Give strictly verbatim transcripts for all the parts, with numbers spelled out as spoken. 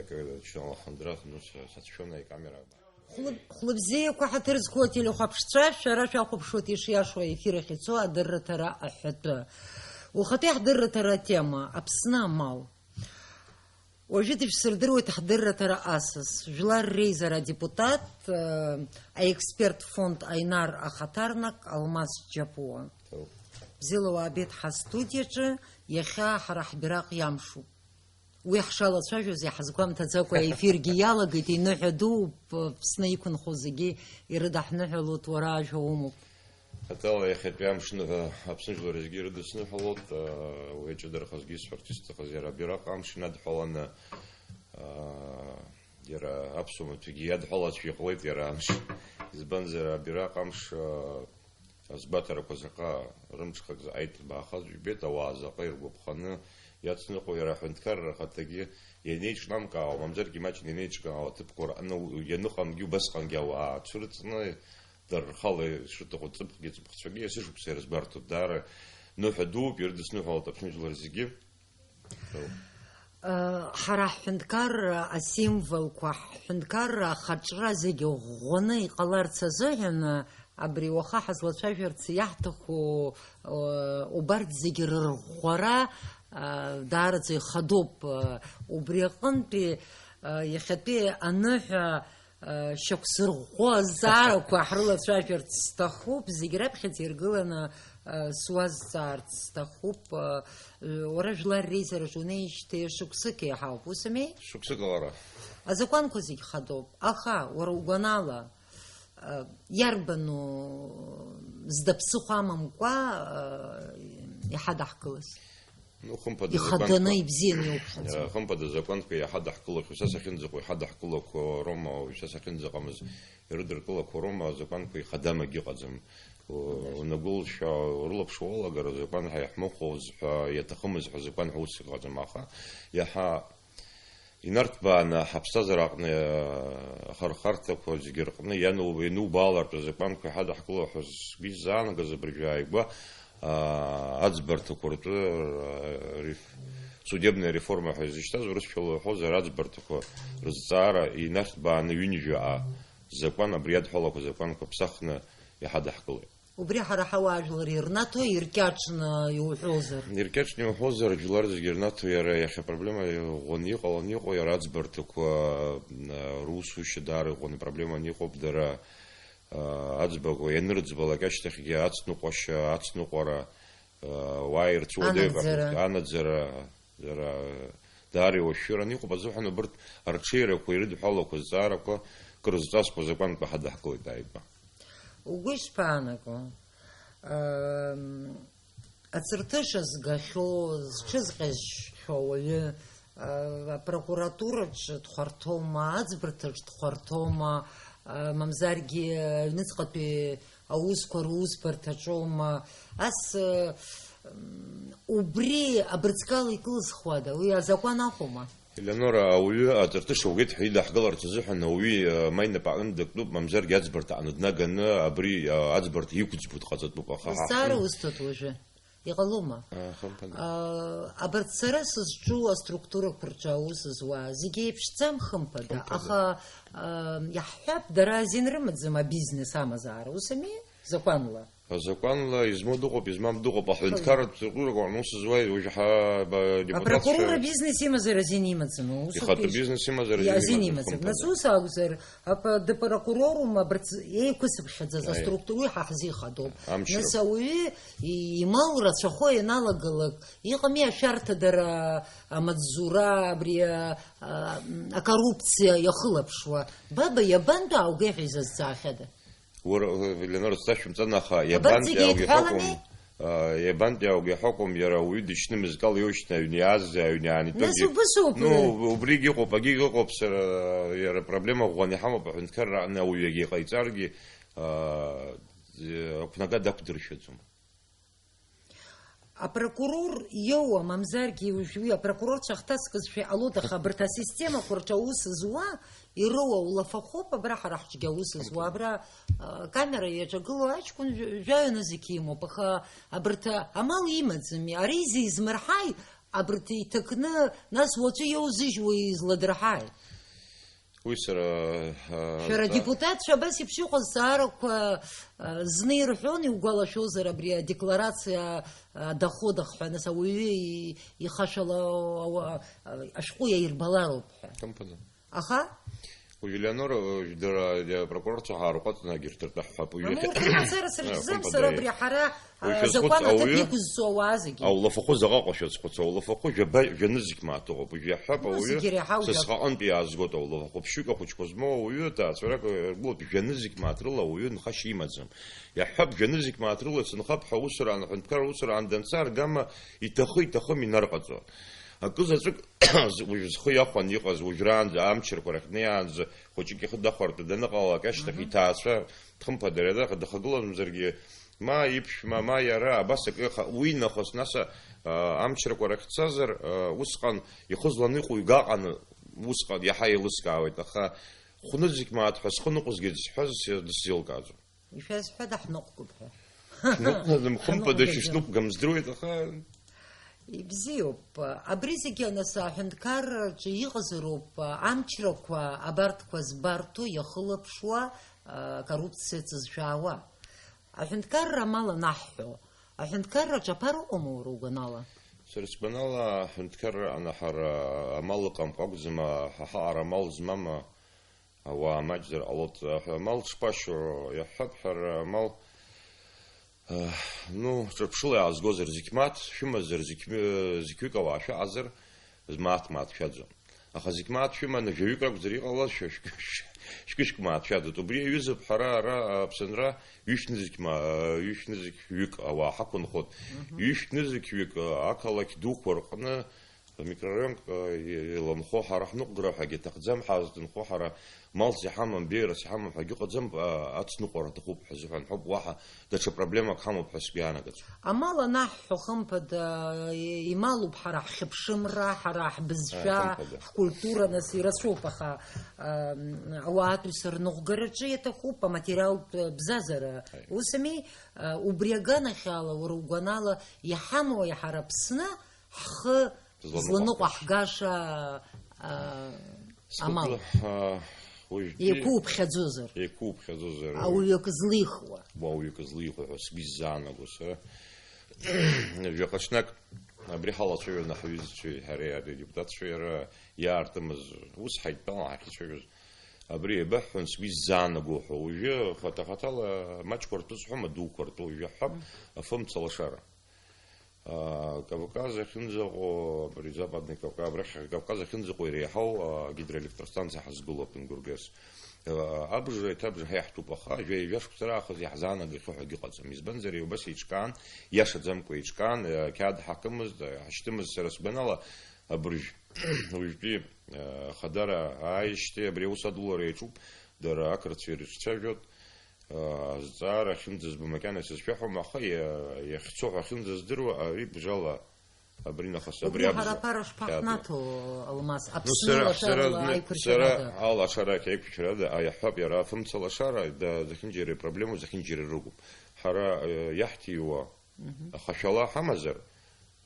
Ҽнала хындрах, ну, са-, сацәшәон аикамера. Хәлыб-, хәлыбзиақәа, ҳаҭыр зқәу ателехәаԥшцәа, шәара шәахәаԥшуеит ишиашоу аефир ахь ицо адырраҭара аҳәатәы. Ухатәи ҳдырраҭара атема, Аԥсны амал. Уажәы дышәсырдыруеит ҳдырраҭара асас, Жәлар Реизара адепутат, э, аексперт фонд Аинар ахаҭарнак Алмас Џьапуа. Бзиала уаабеит ҳастудиаҿы, иахьа ҳара ҳбираҟ иамшуп. Уи ҳшалацәажәоз иаҳазгәамҭаӡакәа аефиргьы иалагеит, иныҳәа дууп, Аԥсны иқәынхо зегьы ирыдаҳныҳәалоит, уара ажәа умоуп. Атәала иахьатәи амш ныҳәа Аԥсны жәлар зегьы ирыдысныҳәалоит, уи аҿы дара хазгьы исҳәарц исҭахыз иара абираҟ амш инадҳәаланы, иара аԥсуа маҭәагьы иадҳәалазшәа иҟалеит иара амш. Избанзар, абираҟ амш азгәаҭарақәа заҟа рымҽхак заҟа иҭбаахаз жәбеит, ауаа заҟа иргәаԥханы иацныҟәо, иара аҳәынҭқарра ахаҭагьы ианеиҿнамкаауа, мамзаргьы маҷны ианеиҿкаауа аҭыԥқәа рҟны ианыҟамгьы, убасҟангьы ауаа ацәырҵны, дара рхала ишырҭаху ҵыԥхгьы ҵыԥхцәагьы есышықәса ирызгәарҭоуп. Даара ныҳәа дууп, ирыдысныҳәалоит Аԥсны жәлар зегьы. Ҳара ҳҳәынҭқарра асимволқәа, ҳҳәынҭқарра ахаҿра зегьы ӷәӷәаны иҟаларц азыҳәан, абри уаха ҳазлацәажәарц иаҳҭаху, убарҭ зегьы рырӷәӷәара даараӡа ихадоуп. Убри аҟынтәи иахьатәи аныҳәа шьақәзырӷәӷәо азҵаарақәа ҳрылацәажәарц сҭахуп, зегь раԥхьаӡа иргыланы суазҵаарц сҭахуп. Уара Жәлар Реизараҿы унеижьҭеи шықәсык еиҳауп, ус ами? Шықәсык алара. Азакәанқәа зегь хадоуп, аха уара угәанала, иарбану зда ԥсыхәа амамкәа иҳадаҳкылаз? Ну, хымԥада, ихаданы, закәанқәа, ибзианы иуԥхьаӡо. Э, хымԥада, закәанқәа иҳадаҳкылақәо, са сахьынӡаҟоу иҳадаҳкылақәо роума, уажәшьҭа сахьынӡаҟамыз ирыдыркылақәо роума, азакәанқәа ихадамагь ыҟаӡам. У-, унагәылшәа, урылаԥш уалагар, азакәан ҳәа иаҳмыхәоз ҳәа, иаҭахымыз ҳәа азакәан ҳәа ус ыҟаӡам, аха иаҳа инарҭбааны ҳаԥсҭазаара аҟны, э, ахырхарҭақәа зегьы рҟны иану-, ианубаалартә азакәанқәа иҳадаҳкыло ҳәа сгәы изаанагаз абыржәы ааигәа, аа, аӡбарҭақәа ртәы, аа, реф-, судебная реформа ҳәа изышьҭаз, урысшәала уҳәозар, аӡбарҭақәа рызҵаара инарҭбааны ҩынҩажәа закәан, абри иадҳәалақәа закәанқәа ԥсахны иҳадаҳкылеит. Убри ҳара ҳауаажәлар ирнаҭо, иркьаҿны иуҳәозар? Иркьаҿны иуҳәозар, жәлар зегьы ирнаҭо, иара иахьа проблема ӷәӷәаны иҟаланы иҟоу, иара аӡбарҭақәа, аа, русушьа даара ӷәӷәаны проблеманы иҟоуп, дара аа, аӡбақәа ианырыӡбалак ашьҭахьгьы ацныҟәашьа, ацныҟәара, аа, уааирц уадаҩуп, анаӡара, анаӡара, дара даара иуашәшәыраны иҟоуп азыҳәан, убырҭ арҽеирақәа ирыдҳәалақәа, зҵаарақәа кыр зҵазкуа азакәанқәа ҳадаҳкылеит ааигәа. Угәы ишԥаанаго? Ам, Аҵарҭыша згахьоу, зҽызҟьазшьхьоу ауаҩы, а, апрокуратураҿ дхәарҭоума, аӡбарҭаҿ дхәарҭоума, а, мамзаргьы аҩныҵҟатәи аусқәа русбарҭаҿоума, ас, м, убри абырҵкала икылзхуада, уи азакәан ахәома? Елеонора, ауаҩы аҵарҭыша угеит ҳәа идаҳгаларц азыҳәан ауаҩы, а, ма инапаҟны дактәуп, мамзаргьы аӡбарҭа аҟны днаганы абри, а, аӡбарҭа иқәӡбо дҟаҵатәуп, аха ҳа зҵаара ҳҟны усҭоит уажәы. Иҟалома? Аа, хымԥада. Аа, абарҭ сара сызҿу аструктурақәа рҿы аус зуа зегьы еиԥшӡам, хымԥада. Хымԥада. Аха, аа, иаҳҳәап, дара азин рымаӡам абизнес амазаара, ус ами, закәанла? Азакәанла измоу дыҟоуп, измам дыҟоуп, аҳәынҭқарратә структурақәа аҟны аус зуа уажә ҳа-, ба-, депутатцәа. Апрокурор абизнес имазар азин имаӡам, усоуп. Ихатәы ишь. Бизнес имазар азин имаӡам, хымԥада. Нас ус акәзар, Апа-, дыпрокурорум абарҭ еиқәыцыԥхьаӡаз, аиеи, аструктура уи ҳа ҳзы ихадоуп. Амчра. Нас ауаҩы и-, имал рацәахо ианалагалак, иҟами ашәарҭадара, амаҵзура, абри, а, а, акоррупциа иахылаԥшуа. Баба, иабантәу ааугеи ҳәа изазҵаахьада? Уара, Ленор, сцашәымҵан, аха абарҭ иабантәи зегьы аугеи еидҳәалами? Ҳакәым. Иабантәи аугьы ҳакәым, иара ауаҩы дышьны мызкала иоушьҭны аҩны иааз, аҩны аанитәогьы. Нас убыс ауп. Ну, убригьы ыҟоуп, агьигь ыҟоуп, сара, иара проблема ӷәӷәаны иҳамоуп, аҳәынҭқарра аҟны ауаҩы егьа иҟаиҵаргьы, аа, ақәнага дақәдыршәаӡом. Апрокурор иоуа, мамзаргьы уажә уи апрокурорцәа ахҭаскызшәа иҟалоит, аха абарҭ асистемақәа рҿы аус зуа, Ироуа улафахәоуп, абра ҳара ҳҿгьы аус зуа, абра, а, камера иаҿагылоу аҷкәын жәа-, жәаҩа нызқь имоуп, аха абарҭ амал имаӡами? Ари зизмырҳаи, Абарҭ иҭакны, нас уаҵәы иоузыжьуа изладырҳаи? Уи сара, а, Шәара са- адепутатцәа абас еиԥш иҟоу азҵаарақәа, а, зны ирҳәон, иугәалашәозар, абри адекларациа, а, доходах ҳәа, нас ауаҩы и-, ихашәала ауа-, а, ашәҟәы иаирбалароуп ҳәа. Хымԥада. Аха? Уи Елеонора, уи дара, дара апрокурорцәа ҳаарҟәаҵны агьырҭ ртәы ҳҳәап. Уи Мамоу, иахьа- урҭ мацара сыршьӡам, Уи сара хымԥада. Абри ҳара, Уи а, шәазхәыц, закәан аҭыԥ ауаҩы, иқәызҵо ауаа зегьы. Аулафахәы заҟа ҟәа шәазхәыц, аулафахәы жәаба-, жәанызқь мааҭ ыҟоуп. Уи иаҳҳәап, Ну, ауаҩы зегьы иреиҳау са жәаф. Сҟаҟынтә иаазгоит аулафахәы. Ԥшьҩык ахәыҷқәа змоу ауаҩы, ҭаацәарак, ргәылоуп, жәанызқь мааҭ рыла ауаҩы нхашьа имаӡам. Иаҳҳәап, жәанызқь мааҭ рыла сынхап ҳәа усураан, аҳәынҭқарра усураан данца, аргама иҭахы-иҭахым инарҟаҵо. Акы заҵәык уажә зхы иахәан иҟаз, уажәраанӡа, амчрақәа рахь днеиаанӡа, хәыҷык ихы дахәартә даныҟалалак ашьҭахь, Мгм. Иҭаацәа, хымԥада, иара дахагылазаргьы, ма иԥшәма, ма иара, абас акы иаха-, уи нахыс, нас, а, амчрақәа рахь дцазар, а, усҟан ихы зланыҟәиго аҟаны, усҟан иаҳа еилыскаауеит, аха хәнызқь мааҭ ҳәа схы ныҟәызгеит зҳәаз дысзеилкааӡом. Ишәазҳәада, ҳныҟәгап ҳәа? Ҳныҟәгаӡам, хымԥада, Ҳныҟәгаӡам. Шәышныҟәгам здыруеит, аха. Ибзиоуп. Абри зегьы аныс аҳәынҭқарраҿы иҟазароуп, амчрақәа абарҭқәа збарҭоу, иахылаԥшуа, а, коррупциа ҵызшәаауа. Аҳәынҭқарра амал анаҳҳәо, аҳәынҭқарраҿы аԥара ыҟоума уара угәанала? Сара сгәанала, аҳәынҭқарра анаҳара амал ыҟамкәа акәӡам, ҳа ҳаҟара амал змам, ауаа маҷзар ҟалоит. Амал шԥашьоу, иаҳҳәап, ҳәара амал, а, ну, ҿырԥшыла иаазгозар, зқь мааҭ шәымазар, зқь, зқьҩык ауаа шәаҟазар, змааҭ-мааҭ шәаӡом. Аха зқь мааҭ шәыманы жәаҩык ракәзар иҟалаз, шәа шәкы-, шәкышәк мааҭ шәаӡот. Убри аҩызоуп ҳара ара Аԥсынра ҩышәнызқь ма-, ҩышәнызқьҩык ауаа ҳақәынхоит. Мгм. Ҩышәнызқьҩык, а, ақалақь дуқәа рҟны, Микрорайонк, э, еиланхо ҳара ҳныҟәгара ҳәагьы аҭахӡам, ҳазҭынхо ҳара малс иҳамам, беиарас иҳамам ҳәагьы ыҟаӡам, а, ацныҟәара аҭахуп ҳәа азыҳәан ҳауп, уаҳа даҽа проблемак ҳамоуп ҳәа сгәы иаанагацәоуп. Амал анаҳҳәо, хымԥада, ималуп ҳара ҳхьыԥшымра, ҳара ҳбызшәа, Аи, хымԥада. Ҳкультура, нас, ирацәоуп, аха, ам, ауаатәыҩса рныҟәгараҿы иаҭахуп аматериалтә бзазара. Аи. Усами, а, убри аганахьала, уара угәанала, иҳамоу ҳара Аԥсны ҳхы Зланыҟәаҳгаша. Зланыҟәаҳгаша, а, Сгәыблы, амал. А, уажәтәи Еиқәуԥхьаӡозар. Еиқәуԥхьаӡозар. Ауаҩ акы злихуа. Уаҩ акы злихуа ҳәа сгәы иззаанаго сара. Жәаха ҽнак абри ҳалацәажәаны ҳҩызцәеи ҳареи адепутатцәеи ара иаартымыз, ус ҳаидтәалан ҳахьцәажәоз. Абри еибаҳҳәон сгәы иззаанаго ҳәа. Уажәы хаҭа-хаҭала маҷқәа ртәы сҳәом, адуқәа ртәы уажәы ҳҳәап, Мгм. Афымца лашара. А, Кавказ ахьынӡаҟоу, абри Западный Кавказ, абрахь Кавказ ахьынӡаҟоу иреиҳау, а, гидроэлектростанциа ҳазгылоуп Ингургес. А, абжа, еиҭа абжа ҳәа иаҳҭәуп, аха жәа-, жәа-шықәса раахыс иаҳзаанагахьоу ҳәагьы ыҟаӡам. Избанзар, убас еиҿкаан, иашаӡамкәа еиҿкаан, а, қьаад ҳакымызт, а, ҳашьҭымызт, сара сгәанала, абыржә, уажәтәи, а, Ахадара ааижьҭеи абри аус адулара иаҿуп, дара ақырҭцәа ирыҿцәажәоит. Азҵаара ахьынӡазбо макьана исызшәаҳәом, аха иа-, иахьцо ҳәа ахьынӡаздыруа, ари бжала, абри нахыс, абри Убри абжа. Ҳара аԥара шԥаҳнаҭо, Алмас? Ну, Аԥсны сара, сара, алашарала сара аиқәыршәарада? Алашара ақьаиқәыршәарада, а, иаҳҳәап, иара афымца лашара, да-, зехьынџьара ипроблемоу зехьынџьара ирыгуп. Ҳара, э, иаҳҭиуа Мгм. Ахашәала ҳамазар,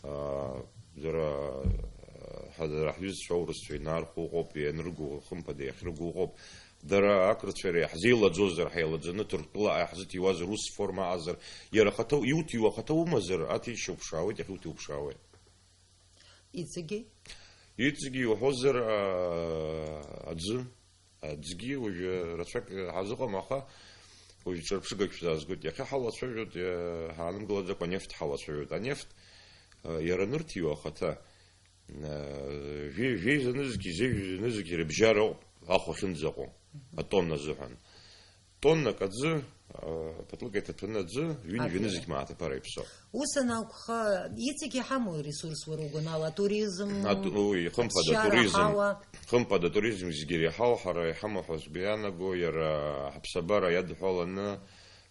аа, дара, ҳа-, дара ҳҩызцәа аурысцәа инархәо ыҟоуп, ианрыгу, хымԥада иахьрыгу ыҟоуп. Дара ақырҭцәа иара иаҳзеилаӡозар, ҳаилаӡаны Ҭырқәтәыла ҳзыҭиуазар, ус форма аҟазар, иара ахаҭа, иуҭиуа ахаҭа умазар, аҭ ишьоуԥшаауеит, иахьуҭиуԥшаауеи? Иҵегьы? Иҵегьы иуҳәозар, аа, аӡы. Аӡгьы уажәы рацәак ҳазыҟам, аха уажә ҿырԥшыгак шәзаазгоит. Иахьа ҳалацәажәоит, иа-, ҳаанымгылаӡакәа анефт ҳалацәажәоит. Анефт, а, иара анырҭиуа ахаҭа, а, жәи-, жәеиза нызқь, зежә нызқь рыбжьара ауп ахә ахьынӡаҟоу, атонна азыҳәан. Тоннак аӡы, а, ԥыҭлык иҭаҭәаны аӡы, ҩынҩажәа Аӡы. Нызқь мааҭ аԥара иаԥсоуп. Ус анакәха, иҵегь иҳамоу аресурс уара угәанала, атуризм, Ату-, уи, хымԥада, аҭшьара, атуризм, аҳауа? Хымԥада, атуризм зегьы иреиҳау ҳара иҳамоу ҳәа сгәы иаанаго, иара ҳаԥсабара иадҳәаланы,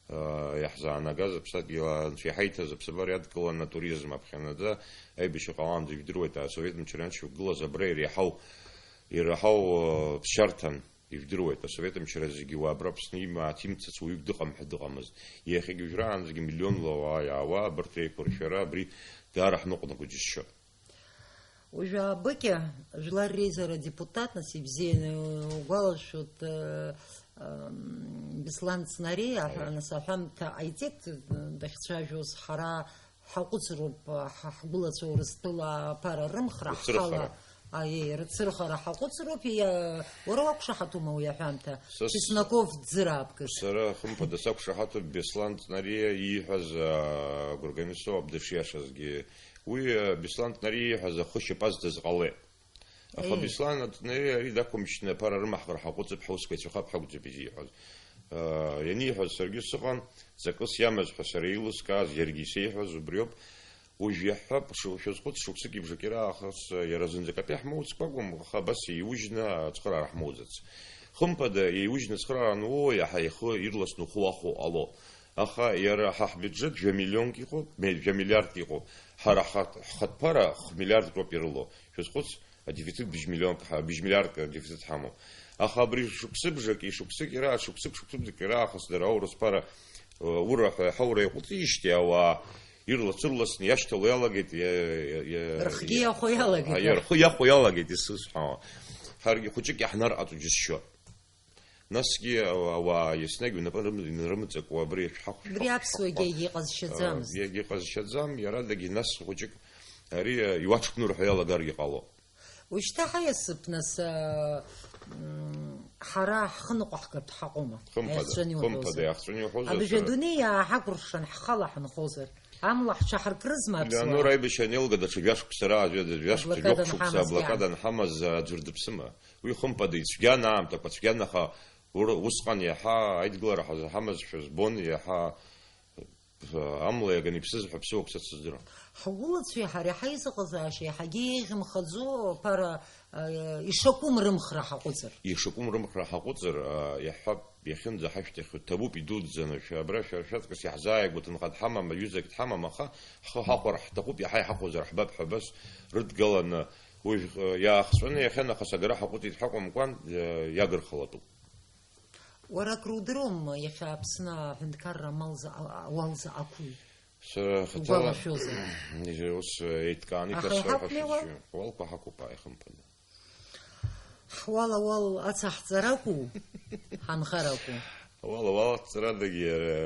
а, иаҳзаанагаз аԥсадгьыл, анцәа иҳаиҭаз аԥсабара иадкыланы атуризм аԥхьанаӡа аибашьра ҟалаанӡа ижәдыруеит, асовет мчра аншьақәгылаз абра иреиҳау, иреиҳау, а, ԥсшьарҭан. Ижәдыруеит, асовет мчра зегьы уаа абра Аԥсны имааҭ имцац уаҩык дыҟам ҳәа дыҟамызт. Иахьагьы уажәраанӡагьы миллионла уаа иаауа абарҭ реиқәыршәара абри даара ҳныҟәнаго џьысшьоит. Уажәы Абыкьа, жәлар реизара адепутат, нас, ибзианы угәалашәоит, э, ам, Беслан Ҵнариа, аҳәа-, Аиа. Нас, аҳәамҭа ҟаиҵеит, дахьцәажәоз, ҳара ҳаҟәыҵроуп, ҳа, ҳгәылацәа Урыстәыла аԥара рымхра, Рыцрыхара. Ҳхала, аиеи, рыцрыхара ҳаҟәыҵроуп, иа-, уара уақәшаҳаҭума уи аҳәамҭа? Са с-, Чесноков дзыраапкыз. Сара, хымԥада, сақәшаҳаҭуп Беслан Ҵнариа ииҳәаз, аа, агәырганы соуп дышиашазгьы. Уи, а, Беслан Ҭнариа ииҳәаз ахы шьапазҭаз ҟалеит. Аха Еи. Беслан Ҭнариа ари дақәымчны аԥара рымаҳкыр ҳаҟәыҵып, ҳусқәа еицәахап ҳәа акәӡам изиҳәаз. А, ианиҳәаз саргьы сыҟан, ҵакыс иамаз ҳәа сара еилыскааз, иаргьы исеиҳәаз убриоуп. Уажә иаҳҳәап, ш-, шәазхәыц, шықәсыки бжаки раахыс, а, иара зынӡак атәы иаҳмоуцкәагәам, аха абас еиужьны ацхыраара ҳмоуӡац. Хымԥада, еиужьны ацхыраара ануоу, иаҳа ихы ирласны ухы уахәо ҟало. Аха иара ҳа ҳбиуџьет жәа миллионк иҟоуп, ме-, жәа миллиардк иҟоуп. Ҳара ҳхат-, ҳхатә ԥара х-, миллиардк роуп ирылоу. Шәазхәыц, адефицит быжь миллионк ҳа-, быжь миллиардк адефицит ҳамоуп. Аха абри шықәсыбжаки шықәсыки ра-, шықәсык, шықәсыбжаки раахыс дара аурыс ԥара, э, ура ҳәа ҳаура иаҟәыҵижьҭеи ауаа ирлас-ырласны иашьҭало иалагеит, иа-, иа-, иа-, Рхгьы иа-, иахәо иалагеит, а, иа-, рхы иахәо иалагеит, исызҳәауа. Ҳаргьы хәыҷык иаҳнарҟаҵо џьысшьоит. Насгьы ауаа еснагь унапы рым-, инарымҵакуа абри шәҳахә, Убри шәҳахә, аԥсуагьы шәҳахәқәа, егьа иҟазшьаӡамызт. Егьа иҟазшьаӡам, иарадагьы нас хәыҷык ари, а, иуаҽԥныр ҳәа иалагаргьы ҟалон. Уажәшьҭа ҳаиасып, нас, а, м, ҳара ҳхы ныҟәаҳгартә ҳаҟоума? Хымԥада, Иахҵәаны иуҳәозар. Хымԥада иахҵәаны иуҳәозар, Абыржә сара адунеи иааҳакәыршан ҳхала ҳанхозар, амла ҳҽаҳаркрызма аԥсуаа? Леонор аибашьра анеилга даҽа жәашықәса раазҩа, жәашықәса Аблокада жәохә шықәса анҳамаз аблокада иаан. Анҳамаз аӡәыр дыԥсыма? Уи хымԥада ицәгьан аамҭақәа цәгьан, аха ур-, усҟан иаҳа аидгылара ҳазҳамазшәа збон, иаҳа, э, амла иаганы иԥсыз ҳәа ԥсыуак сыцыздырам. Ҳгәылацәеи ҳареи ҳаизыҟазаашьа иаҳагьы еиӷьымхаӡо, ԥара, э, ишакәым рымхра ҳаҟәыҵыр. Ишакәым рымхра ҳаҟәыҵыр, э, иаҳҳәап, иахьынӡаҳашәҭахьоу ҭабуп, идуӡӡаны, шәа абра шәара шәаҵкыс иаҳзааигәа ҭынха дҳамам, аҩызак дҳамам, аха ҳхы ҳахәар ҳҭахуп, иаҳа иҳахәозар ҳбап ҳәа абас рыдгаланы, уажә, э, иаахҵәаны иахьанахыс агара ҳаҟәыҵит ҳәа акәымкәан, э, иагырхалатәуп. Уара акрудыруама иахьа Аԥсны аҳәынҭқарра амал за-, ауал заҟақәоу? Сара хаҭала Угәалашәозар? Ус, э, еиҭкааны Аха ишәасҳәар ҳәа иҳақәмеиуа? Шәыцәшәо. Уалқәа ҳақәуп, ааихымԥада. Ҳуал-ауал ацаҳҵаракәу, ҳанхаракәу? Уал-ауал ацҵарадагьы иара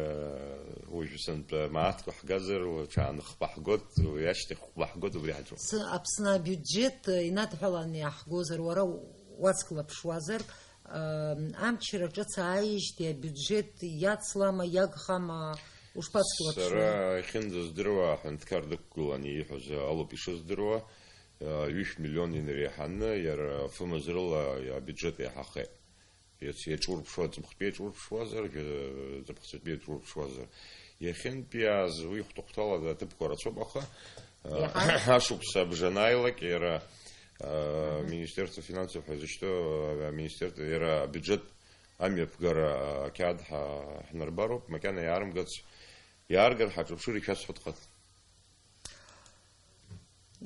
уажә сынтәа мааҭк уаҳгазар, уаҵәааны хԥа ҳгоит, уи ашьҭахь хәба ҳгоит, убри ҳаҿуп. Цы-, Аԥсны абиуџьеҭ, э, инадҳәаланы иаҳгозар, уара уацклаԥшуазар, э, амчра ҿыц ааижьҭеи абиуџьеҭ иацлама, иагхама, ушԥацклаԥшуеи? Сара иахьынӡаздыруа, аҳәынҭқар дықәгыланы ииҳәаз алоуп ишыздыруа, э, ҩышә миллион инареиҳаны, иара фымзарыла абиуџьеҭ еиҳахеит. Иац-, иаҿурԥшуа, ҵыԥхтәи иаҿурԥшуазар, жәа-, ҵыԥхцәатәи иаҿурԥшуазар. Иахьынтәиааз уи хәҭа-хәҭала аҭыԥқәа рацәоуп, аха, а, Иаҳа? Ашықәс абжа анааилак, иара, а, Мгм. Министерство финансов ҳәа изышьҭоу, а, аминистерство, иара абиуџьет амҩаԥгара, а, ақьаад ҳа-, ҳнарбароуп, макьана иаарымгац, иааргар ҳаҿыԥшыр ишәасҳәоит хыҭ.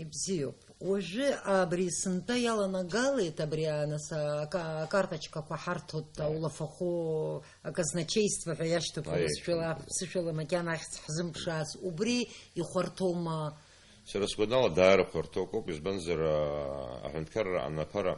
Ибзиоуп. Уажәы абри сынтәа иаланагалеит, абри, а, нас, а, ака-, акарточкақәа ҳарҭоит, Аиа. Аулафахәы аказначеиство ҳәа иашьҭақәа Аиа, усшәала, аиа. Аԥсышәала макьана ахьӡ ҳзымԥшааз, убри ихәарҭоума? Сара сгәанала, даара хәарҭоуп, избанзар, а, аҳәынҭқарра анаԥара,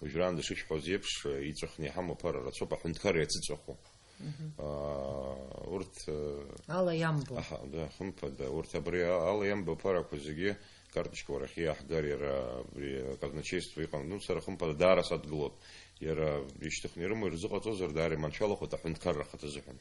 уажәраан дышышәҳәоз еиԥш, иҵәахны иҳамоу аԥара рацәоуп, аҳәынҭқарра иацыҵәаху. Мгм. Аа, урҭ, э, Ала иамбо. Аҳа, да, хымԥада, урҭ абри а-, ала иамбо аԥарақәа зегьы карточка уарахьы иаҳгар, иара абри аказначеиство иҟан. Ну, сара хымԥада даара садгылоуп. Иара ишьҭыхны ирымоу ирзыҟаҵозар, даара иманшәалахоит аҳәынҭқарра ахаҭа азыҳәан.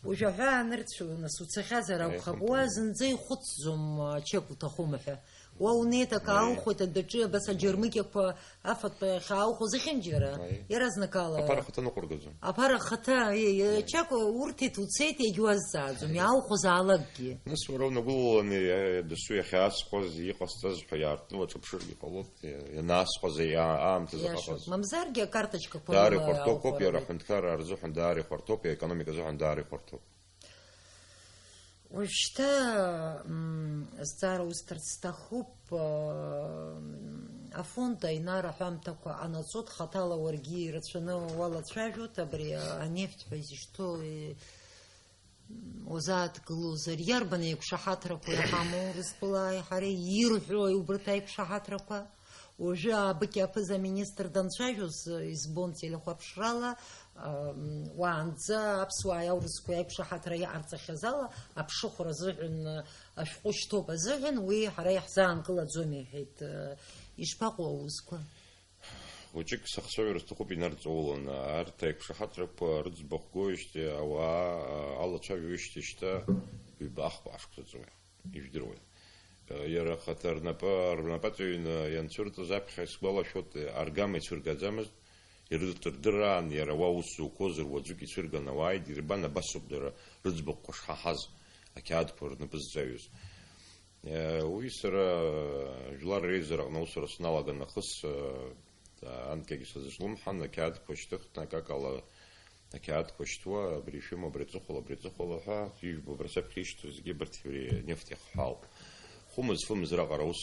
Уажә аҳәаа анырцәыло, нас, уцахьазар Аиа, акәхап, хымԥада. Уа зынӡа ихәыцӡом, ачек уҭахума ҳәа. Уа унеит, акы Аиа. Ааухәоит, адәаҿы абас аџьармыкьақәа афатә ахьааухәо зехьынџьара, Аиа. Иаразнакала. Аԥара ахаҭа ныҟәыргаӡом. Аԥара ахаҭа, аиа, Аиа. Ачакәа урҭеит, уцеит, иагьуазҵааӡом, Аиа. Иааухәоз аалакгьы. Нас уара унагәылаланы, иа-, досу иахьаасхәаз, иҟасҵаз ҳәа иаартны уаҿыԥшыргьы ҟалоит, иа-, ианаасхәаз, иа-, аамҭазы Иашоуп. Ҟаҟаз. Мамзаргьы акарточкақәа Даара рыла ихәарҭоуп, иара иааухәарауеит. Аҳәынҭқарра рзыҳәан даара ихәарҭоуп, аекономика азыҳәан даара ихәарҭоуп. Уажәшьҭа, м, зҵаара усҭарц сҭахуп, м, афонд Аинар аҳәамҭақәа анаҵоит, хаҭала уаргьы ирацәаны уалацәажәоит, абри анефть ҳәа изышьҭоу, и-, узааҭгылозар, иарбан еиқәшаҳаҭрақәа иҳамоу Урыстәылааи ҳареи ирҳәои убарҭ аиқәшаҳаҭрақәа? Уажәы аабыкьаԥыз аминистр данцәажәоз, избон телехәаԥшрала, ам, уаанӡа аԥсуааи аурысқәеи аиқәшаҳаҭра иҟарҵахьаз ала, аԥшыхәра азыҳәан, ашәҟәы шьҭоуп азыҳәан, уи ҳара иаҳзаанкылаӡом, иҳәеит. Ишԥаҟоу аусқәа? Хәыҷык сахцәажәар сҭахуп инарҵауланы. Арҭ аиқәшаҳаҭрақәа рыӡбахә гоижьҭеи ауаа, а, алацәажәоижьҭеи шьҭа ҩба-ахԥа ашықәса ҵуеит, ижәдыруеит. Э, иара ахаҭа рнапы, рнапаҵаҩны ианцәырҵыз аԥхьа исгәалашәоит, э, аргама ицәыргаӡамызт, ирыдырт-, рдырраан, иара уа ус зуқәоз руаӡәык ицәырган ауаа идирбан, абасоуп дара рыӡбахәқәа шҳаҳаз, ақьаадқәа рнапы зҵаҩыз. Уи сара жәлар реизараҟны аусура сналаган нахыс, анкьагьы сазҿлымҳан, ақьаадқәа шьҭыхны, акакала ақьаадқәа шьҭуа, абри шәымоу, абри аҵыхәала, абри аҵыхәала ҳәа, ижәбо абра саԥхьа ишьҭоу зегьы абарҭ абри анефт иахҳәаауп. Хәымыз-фымыз раҟара аус,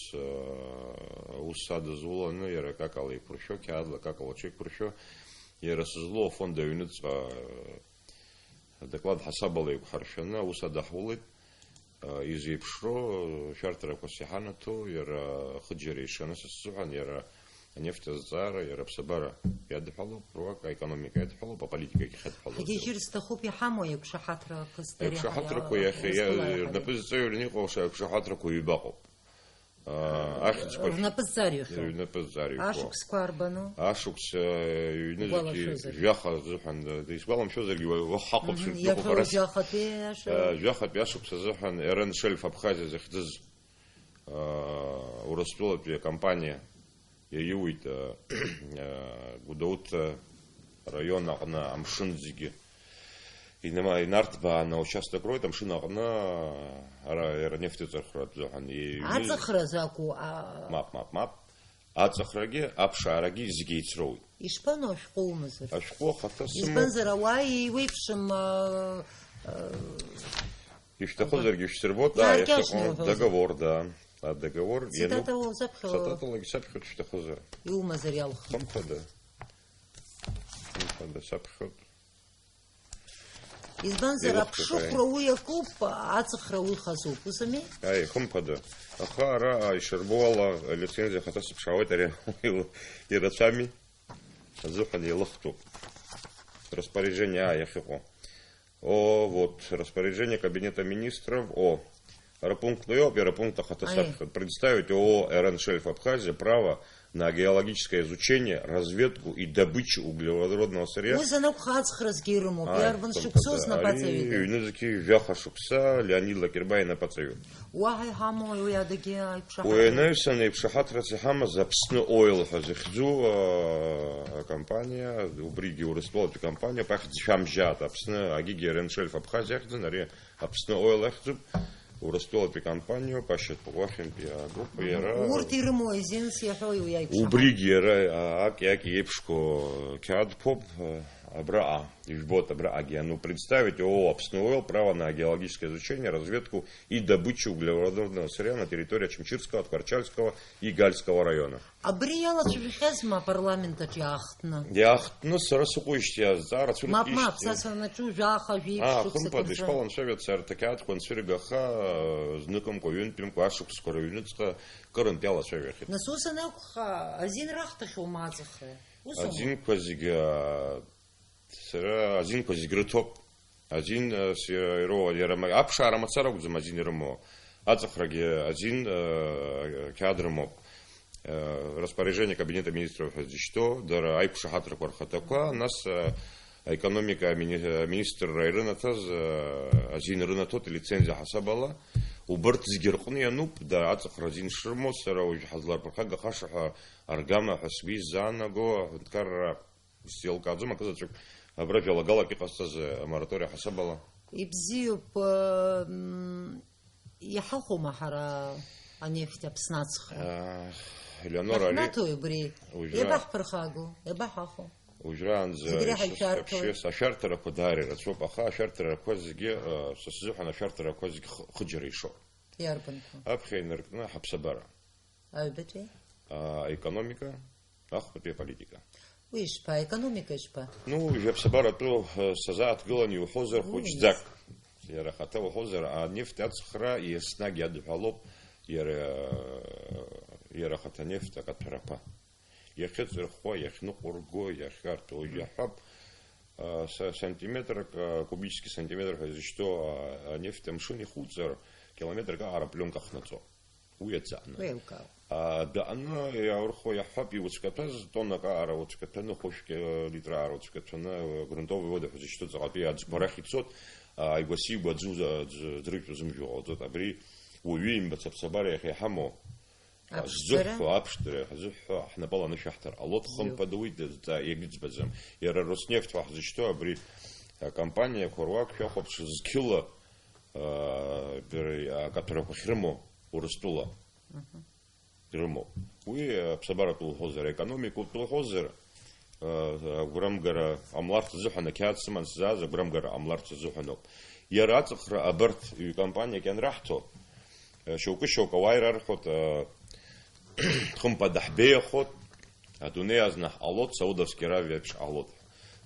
аус адызуланы, иара акакала еиқәыршәо, қьаадла акакала аҽеиқәыршәо, иара сызлоу афонд аҩныҵҟа, адоклад ҳасабала еиқәҳаршәаны аус адаҳулеит. Изеиԥшроу ашәарҭарақәас иҳанаҭо, иара ахыџьара ишаны са сзыҳәан, иара анефть азҵаара, иара аԥсабара иадҳәалоуп, руак аекономика иадҳәалоуп, аполитикагьы хьадҳәалоуп. Ҳгьежьыр сҭахуп, иҳамоу еиқәшаҳаҭрақәа, еиқәшаҳаҭрақәа иахьа, иа-, рнапы зҵаҩрны иҟоу ашықәшаҳаҭрақәа ҩбаҟоуп. Аа, ахьӡқәа рнапы зҵарҩхьоу. Рнапы зҵарҩхьоу. Ашықәсқәа арбану? Ашықәс, э, ҩнызқьи жәаха азыҳәан, э, исгәаламшәозаргьы, уа-, уа ҳахәаԥшыр, мгм, иахьа ҳара с-, жәахатәи ашықәс. Э, жәахатәи ашықәс азыҳәан Р Н Шельф Абхазиа захьӡыз, э, Урыстәылатәи акомпаниа иаиуит, э, э, Гәдоуҭа раион аҟны амшын зегьы инама-, инарҭбааны аучасток роуеит, амшын аҟны, ара, иара нефть ыҵархратә азыҳәан иҩны. Аҵыхра закәу, а- Мап, мап, мап. Аҵыхрагьы, аԥшаарагьы зегьы еицроуеит. Ишԥану ашәҟәы умазар? Ашәҟәы ахаҭа сымоуп. Избанзар, ауаа еиуеиԥшым, а, а, Ишәҭахызаргьы шәсырбот, да, иахьыҟоу иаҳкьаҿны уҳәозар. Договор, да. Адоговор, иануп. Цитата уазаԥхьо. Цитаталагьы саԥхьоит шәҭахызар. Иумазар иалхны. Хымԥада. Хымԥада, саԥхьоит. Избанзар, илыхәҭоуп, аԥшыхәра аи. Уи акоуп, аҵыхра уи хазуп, ус ами? Аи, хымԥада. Аха ара, ишырбо ала, алицензиа ахаҭа сыԥшаауеит, ари ирацәами? Азыҳәан илыхәҭоуп. Распоряжение, а, иахьыҟоу. О, вот, распоряжение Кабинета Министров, о, ара пунктла иоуп, иара пункт ахаҭа Аи. Саԥхьоит. Предоставить О О Р Н Шельф Абхазия право на геологическое изучение, разведку и добычу углеводородного сырья. Ус анакәха, аҵхразгьы ирымоуп, Аи, иарбан хымԥада. Шықәсоу знапы Ари аҵаҩыда? Ҩнызқьи жәаха шықәса Леонид Лакерба инапаҵаҩуп. Уаҳа иҳамоу уи адагьы аиқәшаҳаҭра? Уи анаҩсан еиқәшаҳаҭрац иҳамаз Аԥсны Ойл ҳәа захьӡу, а, акомпаниа, убригьы Урыстәылатәи компаниоуп, ахьӡ шәамжьаат, Аԥсны, агьигьы Р Н Шельф Абхазиа ахьӡын, ари Аԥсны Ойл ахьӡуп, Урыстәылатәи компаниоуп, ашьаҭа уахьынтәи агәыԥ, Мгм. Иара Урҭ ирымоу азинс иаҳәои уи аиԥшаҳаҭра? Убригьы иара, а, аки-аки еиԥшқәоу қьаадқәоуп, а, абраҟа, ижәбоит, абраҟагьы иану представить, О О Аԥсны Ойл, право на геологическое изучение, разведку и добычу углеводородного сырья на территории Очамчырского, Ткварчальского и Гальского района. Абри иалацәажәахьазма апарламент аҿы иаахтны? Иаахтны сара сыҟоижьҭеи азҵаара цәырҵижьҭеи. Мап, мап, са санаҿу жәаха, жәеиԥшь Ааи, шықәсык хымԥада, рзы. Ишԥаланцәажәац, арҭ ақьаадқәа анцәыргахха, зныкымкәа, ҩынтәымкәа, ашықәсқәа рыҩныҵҟа кырынтә иалацәажәахьеит. Нас ус анакәха, азин раҳҭахьоума аҵыхра? Ус аума? Азинқәа зегьы, а, Сара азинқәа зегь рыҭоуп. Азин, э, с-, ироуа, иара ма-, аԥшаара мацара акәӡам азин ирымоу. Аҵыхрагьы азин, э, қьаад рымоуп. Э, распоряжение Кабинета министров ҳәа зышьҭоу, дара аиқәшаҳаҭрақәа рхаҭақәа, нас, э, аекономика амини-, аминистрра ирынаҭаз, э, азин рынаҭоит, лицензиа ҳасабала. Убырҭ зегьы рҟны иануп, да, аҵыхра азин шрымоу, сара уажә ҳазларԥырхагахаша ҳәа аргама ҳәа сгәы иззаанаго аҳәынҭқарра Исзеилкааӡом акы заҵәык, абра жәалагалак иҟасҵаз амораториа ҳасабала. Ибзиоуп, м, иҳахәома ҳара анефть Аԥсны ацхра? Ах, Елеонора, ари Иаҳнаҭои убри? Уажәра- Иабаҳԥырхагоу? Иабаҳахәо? Уажәраанӡа Зегь реиҳа ишәарҭоуп. Ишәарҭарақәа даара ирацәоуп, аха ашәарҭарақәа зегьы, а, са сзыҳәан ашәарҭарақәа зегьы х-, хыџьара ишоуп. Иарбанқәа? Аԥхьа инаркны ҳаԥсабара. Аҩбатәи? А, аекономика, ахԥатәи аполитика. Уи ишԥа, аекономика ишԥа? Ну, уажәы аԥсабаратәы, э, сазааҭгылан иуҳәозар, Уи хәыҷӡак. Иара ахаҭа уҳәозар, анефть аҵхра еснагь иадҳәалоуп иара, иара ахаҭа анефть акаҭәарақәа. Иахьыҵырхуа, иахьныҟәырго, иахьарту, иаҳҳәап, а, са-, сантиметрак, а, кубический сантиметр ҳәа изышьҭоу, а, анефть амшын ихуҵар, километрак аҟара пленка хнаҵо. Уи аҵаҟны. Уеилкаауп. А, даҟны иаурхо иаҳҳәап, иуцәкаҭәаз, тоннак аҟара уцәкаҭәаны, хәышәк, э, литр аҟара уцәкаҭәаны, э, грунтовый вода ҳәа зышьҭоу ҵаҟатәи аӡқәа рахь ицот, а, ааигәа-сигәа аӡы, аӡы, аӡрыжәтә узымжәо ҟалҵоит. Абри уаҩы имбац аԥсабара иахьа иҳамоу, а, аԥшӡара? Ззыҳәҳәо, аԥшӡара ҳзыҳәҳәо, ҳнапала анышәаҳҭар ҟалоит, хымԥада уи д-, д-, иагьыӡбаӡам. Иара Роснефть ҳәа ҳзышьҭоу абри акомпаниақәа руак шәахәаԥш зқьыла, а, бер-, акаҭәарақәа ахьрымоу Урыстәыла. Мгм. Ирымоуп. Уи, э, аԥсабаратә лҳәозар, аекономикатә лҳәозар, э, агәрамгара ҟамларц азыҳәан, ақьаад сыман сзааз агәрамгара ҟамларц азыҳәаноуп. Иара аҵыхра абарҭ ҩ-компаниак ианраҳҭо, э, шьоукы-шьоукы ауаа ирарҳәоит, э, хымԥада ҳбеиахоит, адунеи азна ҳҟалоит, Саудовски Аравиа еиԥш ҟалоит.